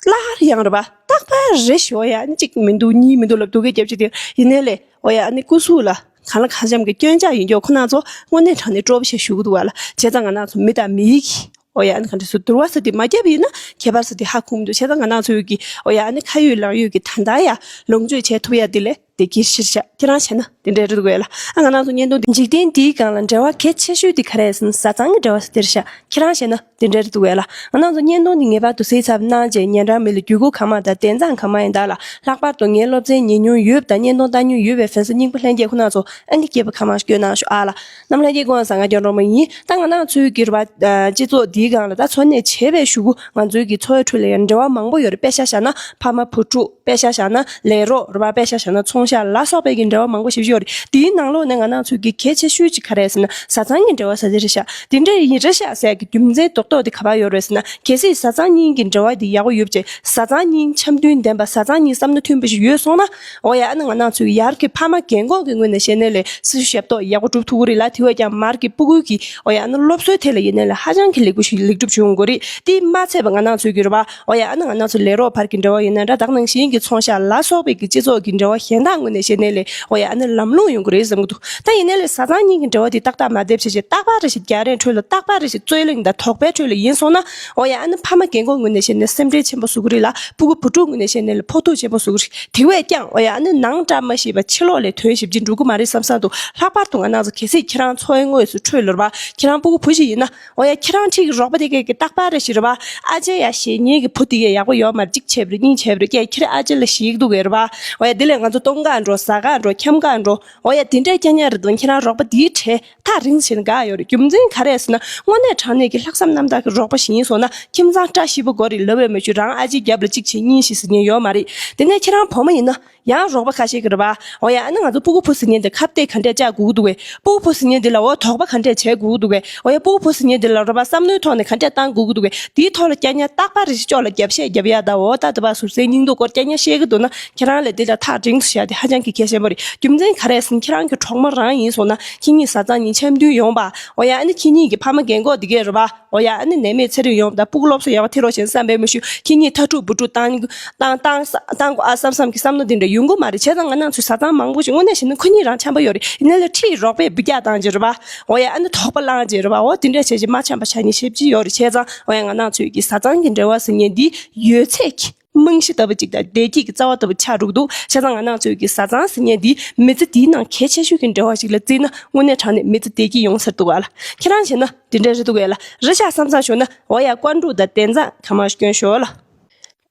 སླར་ཡང་རེད་པ། རྟག་པར་རེ་ཞིག་འོ་ཡ་ཨ་ནི་གཅིག་མི་འདུག་གཉིས་མི་འདུག་ལབ་སྡུག་སྐད་རྒྱབ་ཅིག་དེ་ཡིན་ནའི་ལས་འོ་ཡ་ཨ་ནི་སྐུ་གཟུགས་ལ་གང་ལ་གང་འཚམ་གི་སྐྱོན་ཆ་ཡིན་ཀྱང་ཁོ་ན་ཚོ་དངོས་གནས་དྲང་གནས་སྤྲོ་པོ་ཞིག་ཞུ་གི་འདུག་བ་ལ། བྱས་ཙང་ང་རང་ཚོ་མི་དང་མི་ཡི་གི་འོ་ཡ་ཨ་ནི་ག་འདྲ་སུ་བསྡུར་བ་ཟེར་དེ་མ་བརྒྱབ་ཡིན་ན་ཁྱད་པར་ཟེར་དེ་ཧ་གོ་མི་འདུག་བྱས་ཙང་ང་རང་ཚོའི་གི་འོ་ཡ་ཨ་ནི་ཁ་ཡོད་ལག་ཡོད་ཀྱི་ད་ལྟ་ཡ་ལོངས་སྤྱོད་བྱེད་ཐུབ་ཡ་དེ་ལས་དེ་གི་ཕྱིར་བཞག་ཁྱེད་རང་བྱས་ན་དེ་འདྲ་རེད་འདུག་གས་ལ། ཨ་ང་རང་ཚོ་བརྙན་ཐུང་འདི་འཇིག་རྟེན་འདིའི་སྒང་ལ་འབྲེལ་བ་གལ་ཆེ་ཤོས་དེ་ག་རེ་ཟེར་ན་བཟའ་ཚང་གི་འབྲེལ་བ་ཟེར་དེ་རེད་ཤག་ཁྱེད་རང་བྱས་ན་དེ་འདྲ་རེད་འདུག་གས་ལ། ང་རང་ཚོ་བརྙན་ཐུང་འདི་ངེས་པར་དུ་གཟིགས་ཚར་གནང་རྗེས་ཉན་རང་མི་ལ་བརྒྱུད་སྐུར་གང་མང་དང་དན་རྩ་གང་མང་ཡིན་ད་ལ། ལྷག་པར་དུ་ངའི་སློབ་ཚན་ཉན་མྱོང་ཡོད་པ་དང་བརྙན་ཐུང་ལྟ་མྱོང་ཡོད་པའི་ཕན་ཚུན་སྙིང་པོ་ལྷན་རྒྱས་ཁོ་ན་ཚོ་ཨང་ཀི་སྐྱེས་པ་གང་མང་ཞིག་བསྐྱོན་གནང་ཤོག་ཨ་ལ། གནམ་ལྷ་རྒྱལ་སྐུ་ངོ་ཟངས་དཀར་སྐྱོན་འགྲོ་མ་ཡིན། ད་ང་རང་ཚོའི་གི་རེད་པ། སྤྱི་ཚོགས་འདིའི་སྒང་ལ་ད་འཚོ་གནས་བྱེད་པའི་གཞུག་གུ་ང་ཚོའི་གི་འཚོ་བའི་ཁྲོད་ལ་ཡང་འབྲེལ་བ་མང་པོ་ཡོད་རེད། དཔེ་ཆ་བཞག་ན་ཕ་མ་བུ་ཕྲུག་པད་ཤག་བཞག་ན་ལས་རོགས་རེད་པ། པད་ཤག་བཞག་ན་ཚོང་ཤག་ལ་སོགས་པའི་གི་འབྲེལ་བ་མང་པོ་ཞེ་པོ་ཅིག་ཡོད་རེད། དེའི་ནང་ལོགས་ནས་ང་རང་ཚོའི་གི་གལ་ཆེ་ཤོས་ཅིག་ག་རེ་རེད་ཟེར་ན་བཟའ་ཚང་གི་འབྲེལ་བ་ཟེར་དེ་རེད་ཤག་དེ་འདྲ་ཡིན་རེད་ཤག་ཟེར་གི་རྒྱུ་མཚན་རྡོག་རྡོག་དེ་ག་པར་ཡོད་རེད་ཟེར་ན། གལ་སྲིད་བཟའ་ཚང་གཉིས་ཀྱི་འབྲེལ་བ་དེ་ཡག་པོ་ཡོད་པ་བྱས། བཟའ་ཚང་གཉིས་འཆམ་མཐུན་ལྡན་པ། བཟའ་ཚང་གཉིས་བསམ་བློ་མཐུན་པ་ཞིག་ཡོད་སོང་ན། འོ་ཡ། ཨ་ནི་ང་རང་ཚོའི་ཡར་གྱི་ཕ་མ་རྒན་འཁོགས་ཀྱི་ངོས་ནས་བཤད་ནའི་ལས། སྲི་ཞུ་ཞབས་ཏོག་ཡག་པོ་སྒྲུབ་ཐུབ་ཀྱི་རེད་ལ། དེ་བས་ཀྱང་མར་གྱི་སྤུ་གུ་གི་འོ་ཡ། ཨ་ནི་སློབ་གསོའི་ཐད་ལ་ཡིན་ནའི་ལས་ཧ་ཅང་གི་ལེགས་པོ་ཞིག་ལེགས་གྲུབ་བྱུང་ཡོང་གི་རེད། དེ་མ་ཚད་པ་ང་རང་ཚོའི་གི་རེད་པ། འོ་ཡ། ཨ་ནི་ང་རང་ཚོ་ལས་རོགས་བར་གྱི་འབྲེལ་བ་ཡིན་ན་འདྲ། ད་ག་ནང་བཞིན་གྱི་ཚོང་ཤག་ལ་སོགས་པའི་གི་སྤྱི་ཚོགས་ཀྱི་འབྲེལ་བ་གཞན་དག་ངོས་ནས་བཤད་ནའི་ལས། འོ་ཡ། ཨ་ནི་ལམ་ལྷོང་ཡོང་གི་རེད་བསམ་གྱི་འདུག་ད་ཡིན་ནའི་ལས་བཟའ་ཚང་གཉིས་ཀྱི་འབྲེལ་བ་དེ་ཏག་ཏག་མ་བསྡད་བྱས་བྱས། རྟག་པར་རེ་བཞིན་རྒྱག་རེས་ཁྲོད་ལ། རྟག་པར་རེ་བཞིན་རྩོད་གླེང་དང་དོགས་པའི་ཁྲོད་ལ་ཡིན་སོང་ན། འོ་ཡ། ཨ་ནི་ཕ་མ་རྒན་འཁོགས་ངོས་ནས་བཤད་ནའི་སེམས་ཁྲལ་ཆེན་པོ་བཟོ་གི་རེད་ལ། སྤུ་གུ་བུ་ཕྲུག་ངོས་ནས་བཤད་ནའི་ལས་ཕོག་ཐུག་ཆེན་པོ་བཟོ་གི་རེད། དེ་བས་ཀྱང་འོ་ཡ། ཨ་ནི་ནང་བཀྲ་མ་ཤིས་པ་ཕྱི་ལོགས་ལས་དོན་ཞེ་པོ་ཅིག་འགྲོ་གི་མ་རེད་བསམ་བསམ་འདུག་ལྷག་པར་དུ་ང་རང་ཚོ་གལ་སྲིད་ཁྱེད་རང་འཚོ་བའི་དངོས་སུ་ཁྲོད་ལ་རེད་པ། ཁྱེད་རང་སྤུ་གུ་བུ་ཞིག་ཡིན་ན། འོ་ཡ། ཁྱེད་རང་འཁྲིས་ཀྱི་རོགས་པ་དེ་གས་ཀྱི་རྟག་པར་རེ་བཞིན་རེད་པ། ཨ་ཅེ་ཡ་ཞེ། ངེད་ཀྱི་བུ་དེ་གས་ཡག་པོ་ཡོད་མ་རེད། གཅིག་བྱས་པ་རེད། གཉིས་བྱས་པ་རེད། ཀྱེ། ཁྱེད་རང་ཨ་ཅེ་ལ་ཞེད་ཀྱི་འདུག་གས་རེད་པ། འོ་ཡ། དེ་ལས་ང་ཚོ་གཏོང་ག་འགྲོ། ཟ་ག་འགྲོ། འཁྱམ་ག་འགྲོ། འོ་ཡ། དེ་འདྲའི་རྐྱང་རྐྱང་རེད་དོ། ཁྱེད་རང་རོགས་པ་དེའི་གྲས་ཐག་རིང་བྱས་ན་དགའ་ཡོད་རེད། རྒྱུ་མཚན་ག་རེ་ཟེར་ན། དངོས་གནས་དྲང་གནས་ཀྱི་ལྷག་བསམ་རྣམ་དག་གི་རོགས་པ་ཞིག་ཡིན་སོང་ན། ཁྱིམ་ཚང་བཀྲ་ཤིས་པོ་དགོས་རེད་ལབ་པའི་མ་གཞི་རང་ཨ་ཅེའི་རྒྱབ་ལ་གཅིག་བྱས་གཉིས་བྱས་ཟེར་མཁན་ཡོད་མ་རེད། དེ་ནས་ཁྱེད་རང་བུ་མོ་ཡིན་ན། ཡང་རོགས་པ་ཁ་ཤས་ཀྱིས་རེད་པ། འོ་ཡ། ཨ་ནི་ང་ཚོ་སྤུ་གུ་བུ་ཟེར་མཁན་དེ་ཁ་གཏད་ག་འདྲས་བཅག་དགོས་ཀྱི་འདུག་གས། སྤུ་གུ་བུ་ཟེར་མཁན་དེ་ལ་འོ་དོགས་པ་ག་འདྲས་བྱེད་དགོས་ཀྱི་འདུག་གས། འོ་ཡ། སྤུ་གུ་བུ་ཟེར་མཁན་དེ་ལ་རེད་པ། བསམ་བློའི་ཐོག་ནས་ག་འདྲས་བཏང་དགོས་ཀྱི་འདུག་གས། དེའི་ཐོག་ལ་རྐྱང་རྐྱང་རྟག་པར་རེ་བཞིན་ཅོག་ལ་རྒྱབ་བཤད་རྒྱབ་ཡ་དང་། འོ་ད་དེ་པ་ཟུར་ཟའི་སྙིང་སྡུག་སྐོར་རྐྱང་རྐྱང་བཤད་ཀྱི་འདུག་ན། ཁྱེད་རང་ལས་དེ་ལ་ཐག་རིང་དུ་བཞག་དེ་ཧ་ཅང་གི་གལ་ཆེན་པོ་རེད། རྒྱུ་མཚན་ག་རེ་ཟེར་ན། ཁྱེད་རང་གི་གྲོགས་མོ་རང་ཡིན་སོང་ན། ཁྱེད་གཉིས་བཟའ་ཚང་གཉིས་འཆམ་མཐུན་ཡོང་པ། འོ་ཡ། ཨ་ནི་ཁྱེད་གཉིས་ཀྱི་ཕ་མ་རྒན་འཁོགས་དེ་གས་རེད་པ། འོ་ཡ། ཨ་ནི་ནད་མེད་ཚེ་རིང་ཡོང་དང་། སྤུ་གུ་སློབ་གསོ་ཡག་པོ་ཐེབས་རོགས་བྱེད་བསམ་པའི་མ་གཞི། ཁྱེད་གཉིས་ཐ་ཕྲུག་བུ་ཕྲུག་བཏང་བཏང་བཏང་བཏང་དགོས་ཨ་བསམ་བསམ་གྱི་བསམ་བློ་དེ་འདྲ་ཡོང་གི་མ་རེད། བྱས་ཙང་ང་རང་ཚོའི་བཟའ་ཚང་མང་པོ་ཞིག་དངོས་གནས་བྱས་ན་ཁོ་གཉིས་རང་འཆམ་པོ་ཡོད་རེད། ཡིན་ནའི་ལས་འཁྲིས་རོགས་པས་འབུད་རྒྱག་བཏང་བྱས་རེད་པ། འོ་ཡ། ཨ་ནི་དོགས་པ་བསླངས་བྱས་རེད་པ། འོ་དེ་འདྲ་བྱས་བྱས་མ་འཆམ་པ་ཆགས་མཁན་ཞེ་པོ་ཅིག་ཡོད་རེད། བྱས་ཙང་འོ་ཡ། ང་རང་ཚོའི་གི་བཟའ་ཚང་གི་འབྲེལ་བ་ཟེར་མཁན་འདི་ཡོད་ཚད་ཀྱི་རྨང་གཞི་ལྟ་བུ་ཅིག་དང་། བདེ་སྐྱིད་ཀྱི་རྩ་བ་ལྟ་བུ་ཆགས་འགྲོ་གི་འདུག་བྱས་ཙང་ང་རང་ཚོའི་གི་བཟའ་ཚང་ཟེར་མཁན་འདི་མི་ཚེ་འདིའི་ནང་གལ་ཆེ་ཤོས་ཀྱི་འབྲེལ་བ་ཞིག་ལ་བརྩིས་ན། དངོས་གནས་དྲང་གནས་མི་ཚེ་བདེ་སྐྱིད་ཡོང་ས་རེད་འདུག་ག་ལ། ཁྱེད་རང་བྱས་ན་དེ་འདྲ་རེད་འདུག་གས་ལ། རེད་ཤག་བསམ་བསམ་ཞུ་ན། འོ་ཡ། བཀའ་འགྲུབ་དང་དད་མཚམས་ཁ་མར་སྐྱོན་ཞོར་ལ།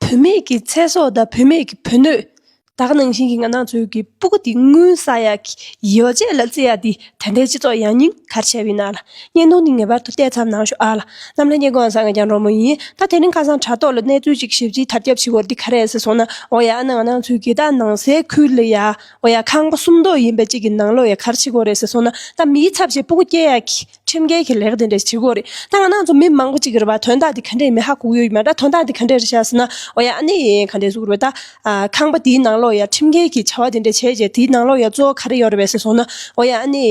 བུད་མེད་ཀྱི་ཚེ་སྲོག་དང་བུད་མེད་ཀྱི་བུ་སྣོད། ད་ག་ནང་བཞིན་གྱི་ང་རང་ཚོའི་གི་སྤུ་གུ་དེ་རྔུལ་ཟ་ཡག་གི་ཡོ་བྱད་ལ་བརྩི་ཡག་དེ་ད་ལྟའི་སྤྱི་ཚོགས་ཡང་སྙིང་ག་རེ་བྱས་པ་ཡིན་ན་ལ། བརྙན་ཐུང་འདི་ངེས་པར་དུ་བལྟས་ཚར་གནང་ཤོག་ཨ་ལ། གནམ་ལྷ་ཉེ་སྐོང་བཟང་ངེད་ཀྱང་འགྲོ་མོ་ཡིན། ད་དེ་རིང་ཁ་སང་དྲ་ཐོག་ལ་གནས་ཚུལ་ཅིག་ཞེ་པོ་ཅིག་དར་ཁྱབ་བྱེད་ཀྱི་ཡོད་རེད། འདི་ག་རེ་རེད་ཟེར་སོང་ན། འོ་ཡ། ཨ་ནི་ང་རང་ཚོའི་གི་ད་ནང་སའི་ཁུལ་ལ་ཡ། འོ་ཡ། ཁང་པ་སུམ་མདོ་ཡིན་པ་ཅིག་གི་ནང་ལོགས་ཡ་ག་རེ་བྱེད་ཀྱི་ཡོད་རེད་ཟེར་སོང་ན། ད་མིའི་ཚབ་བྱས་སྤུ་གུ་སྐྱེ་ཡག་གི་ཁྲིམས་འགལ་གྱི་ལས་ཀ་དེ་འདྲ་བྱེད་ཀྱི་ཡོད་རེད། ད་ང་རང་ཚོ་མི་མང་པོ་ཅིག་གིས་རེད་པ། དོན་དག་འདི་ག་འདྲས་མི་ཧ་གོ་གི་ཡོད་མ་རེད། དོན་དག་འདི་ག་འདྲས་རེད་ཤག་ཟེར་ན། འོ་ཡ། ཨ་ནི་ག་འདྲས་ཟེར་དགོས་རེད་པ། ད་ཨ་ཁང་པ་དེའི་ནང་ལོགས་ཡ་ཁྲིམས་འགལ་གྱི་བྱ་བ་དེ་འདྲ་བྱས་རྗེས། དེའི་ནང་ལོགས་ཡ་གཙོ་བོ་ག་རེ་ཡོད་རེད་པས་ཟེར་སོང་ན། འོ་ཡ། ཨ་ནི་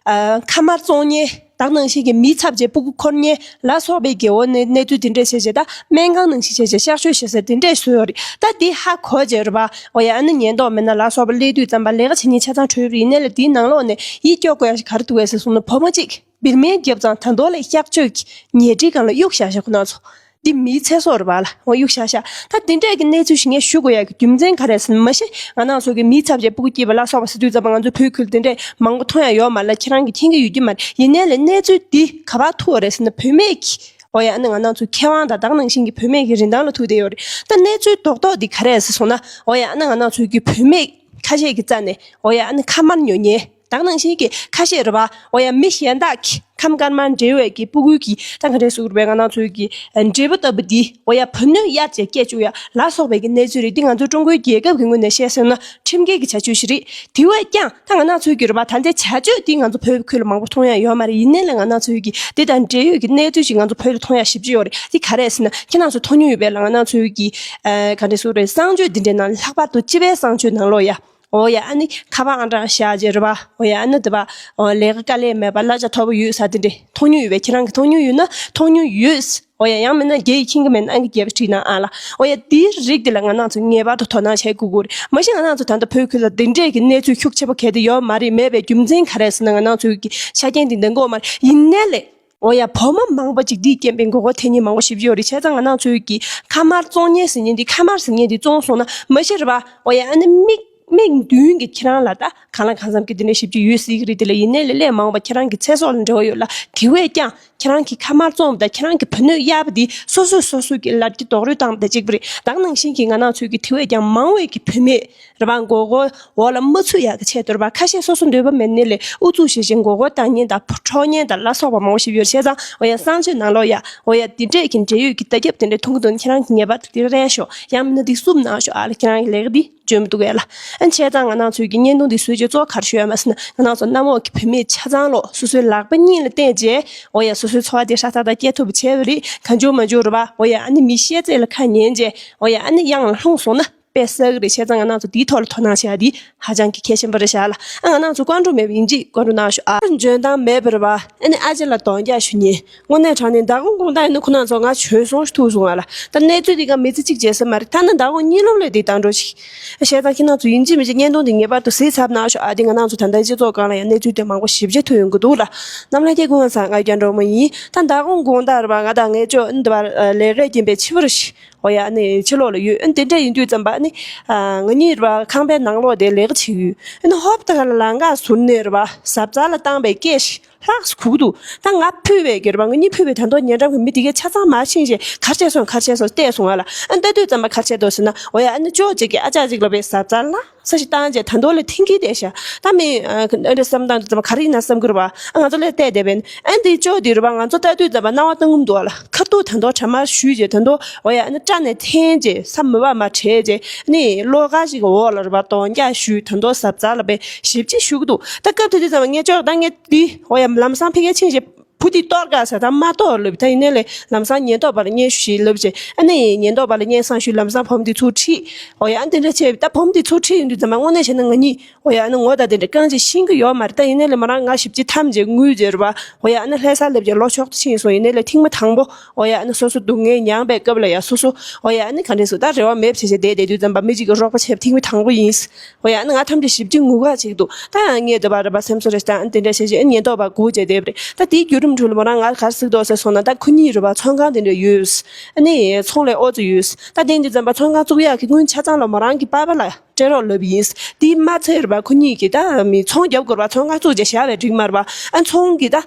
ཨ་ཁ་དམར་བཙོང་མཁན། ད་ག་ནང་བཞིན་གྱི་མིའི་ཚབ་བྱས་སྤུ་གུ་འཁོར་མཁན་ལ་སོགས་པའི་གི་འོ་ནས་གནས་ཚུལ་དེ་འདྲས་བྱས་རྗེས། ད་སྨན་ཁང་ནང་བཞིན་བྱས་རྗེས་གཤག་བཅོས་བྱེད་ས་དེ་འདྲས་བཟོས་ཡོད་རེད། ད་དེ་ཧ་གོ་བྱས་རེད་པ། འོ་ཡ། ཨ་ནི་ཉེན་རྟོག་མི་སྣ་ལ་སོགས་པ་སླེབས་དུས་ཙམ་པ་ལས་ཀ་བྱེད་མཁན་ཆ་ཚང་གྲོལ་བ་རེད། ཡིན་ནའི་ལས་དེའི་ནང་ལོགས་ནས་ཡིད་སྐྱོ་དགོས་ཡག་ཞིག་ག་རེ་འདུག་གས་ཟེར་སོང་ན། བུ་མོ་གཅིག་བེར་མེད་བརྒྱབ་ཙང་ད་དོ་ལས་གཤག་བཅོས་ཀྱི་ཉལ་ཁྲིའི་སྒང་ལ་གཡུགས་བཞག་བཞག་ཁོ་ན་ཚོ། འདི་མིའི་ཚེ་སྲོག་རེད་པ་ལ། འོ་གཡུགས་བཞག་བཞག་ད་དེ་འདྲས་ཀྱི་གནས་ཚུལ་ཞིག་ངས་ཞུ་དགོས་ཡག་གི་རྒྱུ་མཚན་ག་རེ་ཟེར་ན། མ་གཞི་ང་རང་ཚོ་གི་མིའི་ཚབ་བྱས་སྤུ་གུ་སྐྱེས་པ་ལ་སོགས་པ་ཟེར་དུས་ཙམ་པ་ང་ཚོ་བོད་ཁུལ་དེ་འདྲས་མང་པོ་མཐོང་ཡག་ཡོད་མ་རེད་ལ། ཁྱེད་རང་གིས་མཁྱེན་གྱི་ཡོད་ཀྱི་མ་རེད། ཡིན་ནའི་ལས་གནས་ཚུལ་འདི་ག་པར་ཐུག་པ་རེད་ཟེར་ན། བུད་མེད་ཀྱི་འོ་ཡ། ཨ་ནི་ང་རང་ཚོའི་ཁེ་དབང་དང་ད་ག་ནང་བཞིན་གྱི་བུད་མེད་ཀྱི་རིན་ཐང་ལ་ཐུག་བསྡད་ཡོད་རེད། ད་གནས་ཚུལ་རྡོག་རྡོག་འདི་ག་རེ་རེད་ཟེར་སོང་ན། འོ་ཡ། ཨ་ནི་ང་རང་ཚོའི་གི་བུད་མེད་ཁ་ཤས་ཀྱི་རྩ་ནས། འོ་ཡ། ཨ་ནི་ཁ་དམར་ཉོ་མཁན། ད་ག་ནང་བཞིན་གྱི་ཁ་ཤས་རེད་པ། འོ་ཡ། མི་གཞན་དག་གི་ཁམས་དཀར་དམར་འབྲེལ་བའི་གི་སྤུ་གུའི་གི་ད་ག་འདྲས་ཟེར་དགོས་རེད་པས། ང་རང་ཚོའི་གི་འབྲས་བུ་ལྟ་བུ་འདི། འོ་ཡ། བུ་སྣོད་གཡར་བྱས་སྐྱེ་བཅུག་ཡ་ལ་སོགས་པའི་གི་གནས་ཚུལ་རེད། འདི་ང་ཚོའི་ཀྲུང་གོའི་རྒྱལ་ཁབ་ཀྱི་ངོས་ནས་བཤད་སོང་ན་ཁྲིམས་འགལ་གྱི་བྱ་སྤྱོད་ཞིག་རེད། དེ་བས་ཀྱང་ད་ང་རང་ཚོའི་གི་རེད་པ། ད་ལྟའི་བྱ་སྤྱོད་འདི་ང་ཚོ་བོད་ཁུལ་ལ་མང་པོ་མཐོང་ཡ་ཡོད་མ་རེད། ཡིན་ནའི་ལས་ང་རང་ཚོའི་གི་འདི་དང་འབྲེལ་ཡོད་ཀྱི་གནས་ཚུལ་ཞིག་ང་ཚོ་བོད་ལ་མཐོང་ཡ་ཞེ་པོ་ཅིག་ཡོད་རེད། འདི་ག་རེ་རེད་ཟེར་ན། ཁྱེད་རང་ཚོ་མཐོང་མྱོང་ཡོད་པས་ལ། ང་རང་ཚོའི་གི་ཨ་ག་འདྲས་ཟེར་དགོས་རེད། གསང་སྤྱོད་འདི་འདྲའི་ནང་ལྷག་པར་དུ་སྤྱི་པའི་གསང་སྤྱོད་ནང་ལོགས་ཡ། འོ་ཡ། ཨ་ནི་ཁ་པར་ཨང་གྲངས་བཞག་བྱས་རེད་པ། འོ་ཡ། ཨ་ནི་དེ་པ། འོ་ལས་ཀ་དཀའ་ལས་མེད་པ་གླ་ཆ་མཐོ་པོ་ཡོད་ས་དེ་འདྲས་མཐོང་མྱོང་ཡོད་པས། ཁྱེད་རང་གིས་མཐོང་མྱོང་ཡོད་ན། མཐོང་མྱོང་ཡོད། འོ་ཡ། ཡང་མིན་ན་རྒྱ་ཡིག་མཁྱེན་གྱི་མེད་ན་ཨང་ཀི་བརྒྱད་པ་བྲིས་གནང་ཨ་ལ། འོ་ཡ། འདིའི་རིགས་འདི་ལ་ང་རང་ཚོ་ངེས་པར་དུ་དོ་སྣང་བྱེད་དགོས་ཀྱི་རེད། མ་གཞི་ང་རང་ཚོ་ད་ལྟ་བོད་ཁུལ་ལ་འདི་འདྲས་ཀྱི་གནས་ཚུལ་ཤུགས་ཆེ་པོ་གལ་ཏེ་ཡོད་མ་རེད། མེད་པའི་རྒྱུ་མཚན་ག་རེ་རེད་ཟེར་ན། ང་རང་ཚོའི་གི་ཆ་རྐྱེན་འདི་འདང་གི་ཡོད་མ་རེད། ཡིན་ནའི་ལས། འོ་ཡ། བུ་མོ་མང་པོ་ཅིག་འདིའི་རྐྱེན་པས་མགོ་སྐོར་ཐེབས་མཁན་མང་པོ་ཞེ་པོ་ཅིག་ཡོད་རེད། བྱས་ཙང་ང་རང་ཚོའི་གི་ཁ་དམར་བཙོང་མཁན་ཟེར་མཁན་འདི། ཁ་དམར་ཟེར་མཁན་འདི་བཙོང་སོང་ན། མ་གཞི་རེད་པ། འོ་ཡ། ཨ་ནི་མིག་མིག་མདུན་གྱི་ཁྱེད་རང་ལ་ད་ གང་ལ་གང་འཚམ་གྱི་དེ་ནས་ཞིབ་ཀྱི་ཡོད་སྲིད་ཀྱི་རེད། དེ་ལ་ཡིན་ནའི་ལས་སླད་མ་འོངས་པ་ཁྱེད་རང་གི་ཚེ་སྲོག་ལ་འབྲེལ་བ་ཡོད་ལ། དེ་བས་ཀྱང་ཁྱེད་རང་གི་ཁ་དམར་བཙོངས་པ་དང་ཁྱེད་རང་གི་བུ་སྣོད་གཡར་བ་དེ་སོ་སོས་སོ་སོ་གི་ལ་རྒྱ་རྡོག་རོལ་བཏང་བ་དང་གཅིག་པ་རེད། ད་ག་ནང་བཞིན་གྱི་ང་རང་ཚོའི་གི་དེ་བས་ཀྱང་མང་བའི་གི་བུད་མེད་རེད་པ། མགོ་སྐོར་འོག་ལ་མ་ཚུད་ཡག་གི་ཆེད་དུ་རེད་པ། ཁ་ཤས་སོ་སོ་འདོད་པ་མེད་ནའི་ལས་ཨུ་ཚུགས་བྱེད་བྱེད་མགོ་སྐོར་བཏང་མཁན་དང་འཕྲོག་མཁན་དང་ལ་སོགས་པ་མང་པོ་ཞིག་ཡོད་རེད། བྱས་ཙང་འོ་ཡ་གསང་སྤྱོད་ནང་ལོགས་ཡ་འོ་ཡ་དེ་འདྲས་ཀྱི་འབྲེལ་ཡོད་ཀྱི་བརྡ་ཁྱབ་དེ་འདྲས་མཐོང་གི་འདུག་ན་ཁྱེད་རང་གིས་ངེས་པར་དུ་དེ་རན་ཤོག་ཡང་མིན་ན་དེ་བསུབ་གནང་ཤོག་ཨ་ལ་ཁྱེད་རང་གི་ལས་ཀ་འདི་འཇོན་མི་འདུག་གས་ལ། ཨ་བྱས་ཙང་ང་རང་ཚོའི་གི་བརྙན་ཐུང་འདི་བཟོས་རྗེས་གཙོ་བོ་ག་རེ་ཞུ་ཡ་མ་ཟེར་ན། ང་རང་ཚོ་གནམ་འོག་གི་བུད་མེད་ཆ་ཚང་ལོ་སོ་སོའི་ལག་པ་གཉིས་ལ་བརྟེན་རྗེས་འོ་ཡ་སོ་སོའི་འཚོ་བ་དེ་ཧྲ་ཐག་ཐག་སྐྱེལ་ཐུབ་པ་བྱས་པ་རེད། གང་བྱུང་མང་བྱུང་རེད་པ། འོ་ཡ་ཨ་ནི་མི་ཤེས་ཚད་ལ་ཁ་ཉན་རྗེས་འོ་ཡ་ཨ་ནི་གཡང་ལ་ལྷུང་སོང་ན་དཔེ་བསགས་ཀྱི་རེད། བྱས་ཙང་ང་རང་ཚོ་དེའི་ཐོག་ལ་དོ་སྣང་བྱེད་ཡ་དེ་ཧ་ཅང་གི་གལ་ཆེན་པོ་རེད་ཤག་ལ། ཨ་ང་རང་ཚོ་ཀོང་ཀྲུག་མེད་པ་ཡིན་གཅིག་ཀོང་ཀྲུག་གནང་ཤོག་ཨ་འཇོན་ཐང་མེད་པ་རེད་པ། ཨ་ནི་ཨ་ཅེ་ལ་གདོང་རྒྱག་ཞུ་ཉེན། དངོས་གནས་དྲང་གནས་མདང་དགོང་དགོང་དག་ཡིན་ན་ཁོ་རང་ཚོ་ང་བྱོལ་སོང་ཐུག་སོང་ང་ལ། ད་གནས་ཚུལ་འདི་ག་མི་ཚེ་གཅིག་བྱེད་ས་མ་རེད། ཐ་ན་མདང་དགོང་གཉིད་ལོག་ལས་འདི་བཏང་འགྲོ་ཞིག་བྱས་ཙང་ཁྱེད་རང་ཚོ་ཡིན་གཅིག་མིན་གཅིག་བརྙན་ཐུང་འདི་ངེས་པར་དུ་གཟིགས་ཚར་གནང་ཤོག་ཨ་འདི་ང་རང་ཚོ་ད་ལྟའི་སྤྱི་ཚོགས་སྒང་ལ་ཡང་གནས་ཚུལ་དེ་མང་པོ་ཞིབ་ཆ་ཐོན་ཡོང་གི་འདུག་ལ། གནམ་ལྷ་རྒྱལ་ཀུན་དགའ་ཚང་ང་རྒྱ་འགྲོ་མོ་ཡིན། ད་མདང་དགོང་དགོང་དག་རེད་པ། ང་དང་ངའི་ཅོ་ཨ་ནི་འདི་པར་ལས་ཀ་རྒྱུན་པའི་ཕྱི་པར་ཞིག་འོ་ཡ་ཨ་ནི་ཕྱི་ལོགས་ལ་ཡོད། ཨ་ནི་དེ་འདྲ་ཡིན་དུས་ཙམ་པ་ཨ་ནི་ང་གཉིས་རེད་པ་ཁང་པའི་ནང་ལོགས་དེ་ལས་ཀ་བྱེད་ཀྱི་ཡོད། ཨ་ནི་ཧོབ་ཏེ་ཁ་ལ་ལམ་ཁ་ཟུར་ནས་རེད་པ་གཟབ་གཟབ་ལ་བཏང་པའི་སྐད་ཞིག་ལྷགས་སུ་གུག་འདུག་ད་ང་ཕུད་པའི་གི་རེད་པ། ང་གཉིས་ཕུད་པའི་ད་དུང་ཉེ་འགྲམ་གི་མི་དེ་གས་ཆ་ཚང་མར་ཕྱིན་བྱས་ག་རེ་བྱས་སོང་ག་རེ་བྱས་སོང་བལྟས་སོང་ང་ལ། ཨ་ལྟ་དུས་ཙམ་པ་ག་རེ་བྱས་འདུག་ཟེར་ན་འོ་ཡ་ཨ་ནི་ཅོ་གཅིག་གིས་ཨ་ཅག་གཅིག་ལ་བས་གཟབ་གཟབ་ལ། ས་ཞིག་བཏང་རྗེས་ད་དོ་ལ་ཐིང་གིས་བསྡད་ཤག་ད་མི་ཨ་འདྲ་བསམ་སྟངས་དུ་ཙམ་ག་རེ་ཡིན་ན་བསམ་གི་རེད་པ། ཨ་ང་ཚོ་ལས་བལྟས་བསྡད་པས་ཨ་འདི་ཅོ་འདི་རེད་པ། ང་ཚོ་ལྟ་དུས་ཙམ་པ་སྣང་བ་སྟོང་ངུ་འདུག་ཨ་ལ། ཁ་ཐུག་ད་དོ་གྲ་མར་གཞུས་རྗེས་ད་དོ་འོ་ཡ་ཨ་ནི་སྐྲ་ནས་འཐེན་རྗེས་ས་མུ་བ་མ་བྲད་རྗེས་ཨ་ནི་གློག་ཀ་ཞིག་གི་འོག་ལ་རེད་པ་གདོང་རྒྱག་གཞུས་ད་དོ་གཟབ་གཟབ་ལ་བས་ཞིབ་ཅིག་གཞུ་གི་འདུག་ད་སྐབས་དེ་དུས་ཙམ་པ་ངས་ཅོ་ད་ངས་འདི་འོ་ཡ་ལམ་སང་ཕ་གིར་ཕྱིན་རྗེས། བུ་དེ་གཏོར་དགའ་ཟེར་ད་མ་གཏོར་ལབ། ད་ཡིན་ནའི་ལས་ལམ་སང་ཉེན་རྟོག་པ་ལ་སྙན་ཞུ་ཞིག་ལབ་བྱས་ཨ་ནི་ཉེན་རྟོག་པ་ལ་སྙན་སེང་ཞུས། ལམ་སང་བུ་མོ་དེ་ཚུར་ཁྲིད། འོ་ཡ་ཨ་འདི་འདྲ་བྱས་ད་བུ་མོ་དེ་ཚུར་ཁྲིད་ཡོང་དུས་ཙམ་པ་དངོས་གནས་བྱས་ན་ང་གཉིས་འོ་ཡ་ཨ་ནི་ངོ་ད་དེ་འདྲ་རྐང་གཅིག་ཤེས་ཀྱི་ཡོད་མ་རེད། ད་ཡིན་ནའི་ལས་མོ་རང་ང་ཞིབ་ཅིག་འཐམ་བྱས་ངུས་བྱས་རེད་པ། འོ་ཡ་ཨ་ནི་ལྷ་ས་སླེབས་བྱས་ལོ་མཆོག་ཏུ་ཕྱིན་སོང་། ཡིན་ནའི་ལས་ཐེངས་མ་དང་པོ་འོ་ཡ་ཨ་ནི་སོ་སོ་སྡུག་བསྔལ་མྱངས་པའི་སྐབས་ལ་ཡ་སོ་སོ་འོ་ཡ་ཨ་ནི་ག་འདྲས་སུ་ད་རེ་བ་མེད་བྱས་བྱས་བསྡད་བསྡད་དུས་ཙམ་པ་མི་གཅིག་གིས་རོགས་པ་བྱས་ཐེངས་མ་དང་པོ་ཡིན། འོ་ཡ་ཨ་ནི་ང་ཐམས་ཅད་ཞིབ་ཅིག་ངུ་ག་ཅིག་འདུག་ད་ཡང་ངས་འདི་པར་རེད་པ་སེམས་གསོ་རེ་ཞིག་དང་དེ་འདྲ་བྱས་བྱས་ཨ་ཉེན་རྟོག་པ་སྒུག་བྱས་བསྡད་པ་རེད། ད་དེའི་བརྒྱུད་རིམ་ཁྲོད་ལ་མོ་རང་ང་ག་རེ་གཟིགས་འདུག་ཟེར་སོང་ན་ད་ཁོ་གཉིས་རེད་པ་ཚོང་ཁང་དེ་འདྲ་ཡོད། ཨ་ནི་ཚོང་ལས་ཨོ་ཙི་ཡོད། ད་དེ་འདི་ཙམ་པ་ཚོང་ཁང་བཙུགས་ཡག་གི་དངུལ་ཆ་ཚང་ལ་མོ་རང་གི་པ་ཕ་ལ་སྤྲད་རོགས་ལབ་ཡིན། དེ་མ་ཚད་རེད་པ་ཁོ་གཉིས་ཀྱིས་ད་མི་ཚོང་རྒྱབ་དགོས་རེད་པ། ཚོང་ཁང་བཙུགས་བྱས་བཞག་པའི་འགྲིག་མ་རེད་པ། ཨ་ཚོང་གི་ད་ཨ་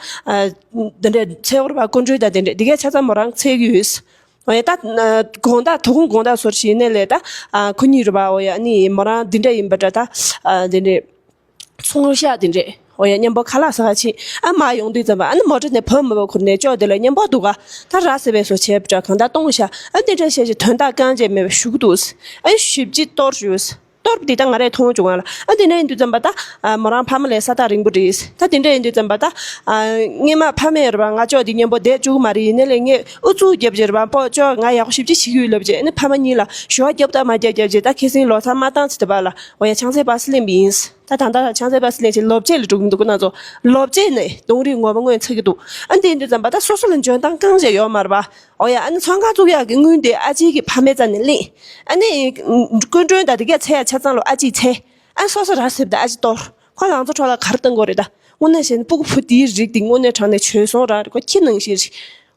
དེ་འདྲ་ཚེ་བོར་བ་ཀོན་ཀྲིད་ད་དེ་འདྲ་དེ་གས་ཆ་ཚང་མོ་རང་འཚོལ་གི་ཡོད། འོ་ཡ་ད་དགོང་དག་དོ་དགོང་དགོང་དག་ཟུར་ཞིག་ནས་ལས་ད་ཨ་ཁོ་གཉིས་རེད་པ། འོ་ཡ་ཨ་ནི་མོ་རང་འདི་འདྲ་ཡིན་པ་འདྲ་ད་ཨ་འདི་འདྲ་ཚོང་ཤག་འདི་འདྲ་འོ་ཡ་མཉམ་པོ་ཁ་ལག་ཟ་ག་ཕྱིན། ཨ་མ་ཡོང་དུས་ཙམ་པ་ཨ་ནི་མོ་ཊ་ནས་བུ་མོ་བ་ཁུར་ནས་ཅོ་དེ་ལ་མཉམ་པོ་འདུག་ག་ད་ར་སེ་བས་སོ་བྱས་པ་འདྲ་གང་ལྟར་གཏོང་ཤག་ཨ་འདི་འདྲ་བྱས་ཤིག་དོན་དག་རྐང་རྗེས་མེད་པ་ཞུ་གི་འདུག་ཨ་ཞིབ་ཅིག་གཏོར་ཞུས། གཏོར་བ་འདི་ད་ང་རས་མཐོང་བྱུང་ང་ལ། ཨ་འདི་འདྲ་ཡིན་དུས་ཙམ་པ་ད་ཨ་མོ་རང་ཕ་མ་ལས་ས་ཐག་རིང་པོ་རེད། ད་དེ་འདྲ་ཡིན་དུས་ཙམ་པ་ད་ཨ་སྔས་མ་ཕ་མས་རེད་པ་ང་ཅོ་འདི་མཉམ་པོ་བསྡད་བཅུག་གི་མ་རེད། ཡིན་ནའི་ལས་ངས་ཨུ་ཚུགས་རྒྱབ་བྱས་རེད་པ་པོ་ཅོ་ང་ཡག་པོ་ཞིབ་ཅིག་བྱེད་ཀྱི་ཡོད་ལབ་བྱས་ཨ་ནི་ཕ་མ་གཉིས་ལ་ཞུ་བ་རྒྱབ་དང་མ་རྒྱབ་རྒྱབ་བྱས་ད་ཁ་སང་ལོ་གསར་མ་བཏང་ཚེ་དེ་པ་ལ་འོ་ཡ་ཆང་ས་པ་སེ་ལེན་པ་ཡིན། ད་ད་ལྟ་ཆང་ས་པ་སེ་ལེན་བྱས་ལོ་བརྒྱད་ལ་འགྲོ་གི་འདུག་ཁོ་རང་ཚོ་ལོ་བརྒྱད་ནས་དུང་རི་ངོ་མ་མངོན་ཚར་གི་འདུག་ཨ་འདི་ཡིན་དུས་ཙམ་པ་ད་སོ་སོ་ལ་འཇོན་ཐང་རྐང་རྗེས་ཡོད་མ་རེད་པ། འོ་ཡ་ཨ་ནི་ཚོང་ཁང་བཙུགས་ཡག་གི་དངུལ་དེ་ཨ་ཅེ་གི་ཕ་མའི་རྩ་ནས་ལེན། ཨ་ནི་སྐུ་མགྲོན་དང་དེ་གས་འཚོལ་ཡག་ཆ་ཚང་ལོ་ཨ་ཅེས་འཚོལ། ཨ་སོ་སོ་ར་སེབ་དང་ཨ་ཅེ་གཏོར། ཁོ་ལང་ཚོ་འཕྲོ་ལ་ག་རེ་བཏང་དགོས་རེད་ད། དངོས་གནས་བྱས་ན་སྤུ་གུ་བུ་དེའི་རིགས་དེ་དངོས་གནས་དྲང་གནས་བྱོལ་སོང་རང་རེད། ཁོ་ཁྱི་ནང་བཞིན་རེད།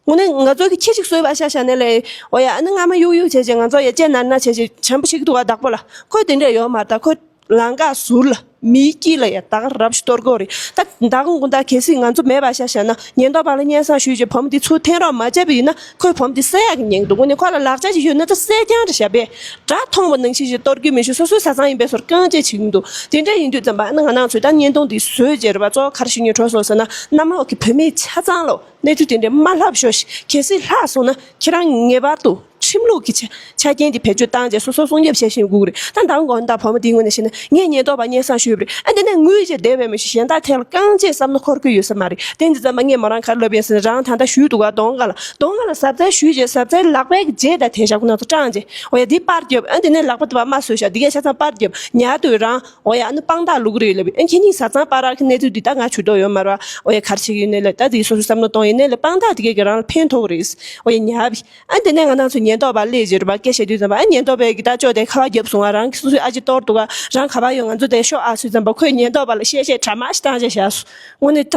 དངོས་གནས་ང་ཚོ་གི་ཁྱི་ཅིག་གསོས་པ་ཤ་ཤ་ནས་ལས། འོ་ཡ་ཨ་ནི་རྔ་མ་གཡུག་གཡུག་བྱས་བྱས་ང་ཚོ་ཡ་བཅས་ནར་ནར་བྱས་བྱས་བྱམས་པོ་བྱེད་ཀྱི་འདུག་ག་བདག་པོ་ལ། ཁོ་དེ་འདྲས་ཡོད་མ་རེད་ད། ཁོ་ལམ་ཁ་ཟུར་ལ་མིའི་དཀྱིལ་ལ་ཡ་ད་ག་རབ་ཞིག་གཏོར་དགོས་རེད་ད། ད་དགོང་དགོང་དག་གལ་སྲིད་ང་ཚོ་མེད་པ་ཤ་ཤ་ན་ཉེན་རྟོག་པ་ལ་སྙན་སེང་ཞུས་བྱས་བུ་མོ་འདི་ཚུར་འཐེན་རོགས་མ་བྱས་པ་ཡིན་ན་ཁོས་བུ་མོ་འདི་བསད་ཡག་གི་ཉེན་འདུག་དངོས་གནས་ཁོ་ལ་ལག་ཆ་ཞིག་ཡོད་ན་ད་བསད་རྐྱང་རེད་ཤག་པས། དགྲ་མཐོང་བ་ནང་བཞིན་ཞིག་གཏོར་རྒྱུ་མི་ཤེས། སོ་སོའི་བཟའ་ཚང་ཡིན་པས་སོར་རྐང་རྗེས་བྱེད་ཀྱི་འདུག་དེ་འདྲ་ཡིན་དུས་ཙམ་པ་ཨ་ནི་ང་རང་ཚོས་ད་བརྙན་ཐུང་འདི་བཟོས་རྗེས་རེད་པ། གཙོ་བོ་ག་རེ་ཞུ་སྙིང་བྲོ་སོང་ཟེར་ན་གནམ་འོག་གི་བུད་མེད་ཆ་ཚང་ལོ་གནས་ཚུལ་དེ་འདྲ་མ་ལྷག་ཤོག་ཤིག་གལ་སྲིད་ལྷག་སོང་ན་ཁྱེད་རང་ངེས་པར་དུ་ཁྲིམས་ལུགས་ཀྱི་ཆ་ཆ་རྐྱེན་དེ་བེད་སྤྱོད་བཏང་རྗེས་སོ་སོ་སྲུང་སྐྱོབ་བྱས་ཤིང་སྒུག་རེད། ད་མདང་དགོང་དག་བུ་མོ་དེའི་ངོས་ནས་བཤད་ན་ངས་ཉེན་རྟོག་པ་སྙན་སེང་ཞུས་པ་རེད། ཨ་དེ་ནས་ངུས་རྗེས་བསྡད་པའི་མི་ཞིག་གཞན་དག་ཐད་ལ་རྐང་རྗེས་བསམ་བློ་འཁོར་གྱི་ཡོད་ས་མ་རེད། དེ་འདི་ཙམ་པ་ངས་མོ་རང་ག་རེ་ལབ་ཡིན་ཟེར་ན་རང་ད་ལྟ་ཞུས་འདུག་ག་གདོང་ཁ་ལ་གདོང་ཁ་ལ་གཟབ་གཟབ་ཞུས་རྗེས་གཟབ་གཟབ་ལག་པའི་རྗེས་དང་དེ་ཞག་ཁོ་ན་ཚོ་སྐྲངས་རྗེས་འོ་ཡ་འདི་པར་རྒྱབ། ཨ་དེ་ནས་ལག་པ་དེ་པར་མ་བཟོས་ཤག་འདི་གས་ཆ་ཚང་པར་རྒྱབ་ཉར་དུས་རང་འོ་ཡ་ཨ་ནི་དཔང་རྟགས་བླུག་གི་རེད་ལབ། ཨ་ཁྱེད་གཉིས་བཟའ་ཚང་པར་རག་གི་གནས་ཚུལ་འདི་ད་ང་ཇུས་གཏོགས་ཡོད་མ་རེད་པ། འོ་ཡ་ག་རེ་བྱེད་ཀྱི་ཡོད་ནའི་ལ་ད་འདི་སོ་སོའི་བསམ་བློ་གཏོང་ཡིན་ནའི་ལ་དཔང་རྟགས་དེ་གས་ཀྱི་རང་ལ་ཕན་ཐོགས་རེད། འོ་ཡ་ཉར་བི། ཨ་དེ་ནས་ང་རང་ཚོ་ཉེན་རྟོག་པ་སླེབས་རྗེས་རེད་པ་སྐད་བཤད་དུས་ཙམ་པ་ཨ་ཉེན་རྟོག་པས་ཀྱི་ད་ཅོག་དེ་ཁ་པར་བརྒྱབ་སོང་ང་། རང་གི་སོ་སོའི་ཨ་ཅེ་གཏོར་འདུག་ག་རང་ག་པར་ཡོད་ང་ཚོ་དེ་ཤོག་ཨ་ཟེར་ཙམ་པ་ཁོས་ཉེན་རྟོག་པ་ལ་བཤད་བཤད་དྲ་མ་ཞིག་བཏང་བྱས་བཞག་སོང་། དངོས་གནས་ད་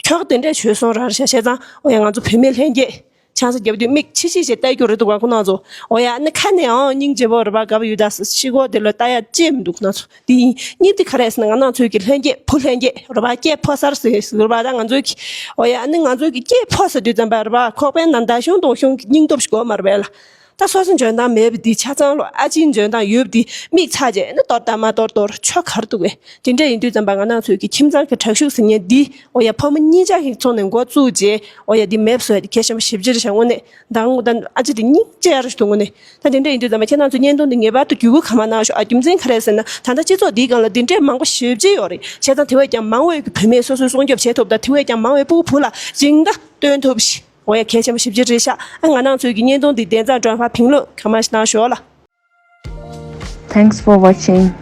ཁྱོག་དེ་འདྲས་བྱོས་སོང་ར་རེད་ཤག་བྱས་ཙང་འོ་ཡ་ང་ཚོ་བུད་མེད་ལྷན་རྒྱས། ཆང་ས་བརྒྱབ་དུས་མིག་ཕྱི་ཕྱི་ཞེས་བལྟ་རྒྱུ་རེད་འདུག་ག་ཁོ་ན་ཚོ། འོ་ཡ་ཨ་ནི་ཁ་ནས་ཨང་སྙིང་རྗེ་པོ་རེད་པ། དགའ་པོ་ཡོད་ད་ཟེར། ཕྱི་སྒོ་དེ་ལ་ལྟ་ཡ་ཅི་མི་འདུག་ཁོ་ན་ཚོ། དེ་ཡིན་སྙིང་དེ་ག་རེད་ཟེར་ན། ང་རང་ཚོའི་གི་ལྷན་སྐྱེས་བུ་ལྷན་སྐྱེས་རེད་པ། སྐྱེས་ཕོ་གསར་ཟེར་ཟེར་རེད་པ། ད་ང་ཚོའི་གི་འོ་ཡ་ཨ་ནི་ང་ཚོའི་གི་སྐྱེས་ཕོ་ཟེར་དུས་ཙམ་པ་རེད་པ། ཁོག་པའི་ནང་ད་གཞུང་དང་གཞུང་གི་སྙིང་སྟོབས་ཤིག་དགོས་མ་རེད་པས་ལ། ད་སོ་སོ་འཇོན་ཐང་མེད་པ་འདི་ཆ་ཚང་ལོ། ཨ་ཅེའི་འཇོན་ཐང་ཡོད་པ་འདི་མིག་ཚ་རྗེས་ནི་གཏོར་དང་མ་གཏོར་གཏོར་ཆོ་གར་འདུག་གས། དེ་འདྲ་ཡིན་དུས་ཙམ་པ་ང་རང་ཚོའི་གི་ཁྱིམ་ཚང་གི་དྲག་ཤུགས་ཟེར་མཁན་འདི་འོ་ཡ་ཕོ་མོ་གཉིས་ཆ་གི་ཚོགས་ནས་འགོ་བཙུགས་རྗེས་འོ་ཡ་འདི་མེད་པ་བཟོ་ཡ་འདི་གལ་ཆེན་པོ་ཞེ་པོ་ཅིག་རེད་ཤག་དངོས་གནས། མདང་དགོང་ད་ཨ་ཅེ་དེ་སྙིང་རྗེ་ཡ་ར་ཞིག་འདུག་དངོས་གནས། ད་དེ་འདྲ་ཡིན་དུས་ཙམ་པ་ཁྱེད་རང་ཚོ་བརྙན་ཐུང་འདི་ངེས་པར་དུ་བརྒྱུད་སྐུར་གང་མང་གནང་ཤོག་ཨ། རྒྱུ་མཚན་ག་རེ་ཟེར་ན། ད་ལྟ་སྤྱི་ཚོགས་འདིའི་སྒང་ལ་འདི་འདྲའི་མང་པོ་ཞེ་པོ་ཅིག་ཡོད་རེད། བྱས་ཙང་དེ་བས་ཀྱང་མང་བའི་གི་བུད་མེད་སོ་སོའི་སྲུང་སྐྱོབ་བྱེད་ཐུབ། ད་དེ་བས་ཀྱང་མང་བའི་སྤུ་གུ་བུ་ལ་སྦྱིན་བདག་སྟོན་ཐུབ་ཤིག་འོ་ཡ་གལ་ཆེན་པོ་ཞེ་པོ་ཅིག་རེད་ཤག་ཨ་ང་རང་ཚོའི་གི་བརྙན་ཐུང་འདི་བདེན་རྩ་འགྲོ་ཕ་ཕིང་ལོ་གང་མང་ཞིག་གནང་ཤོག་ལ། Thanks for watching.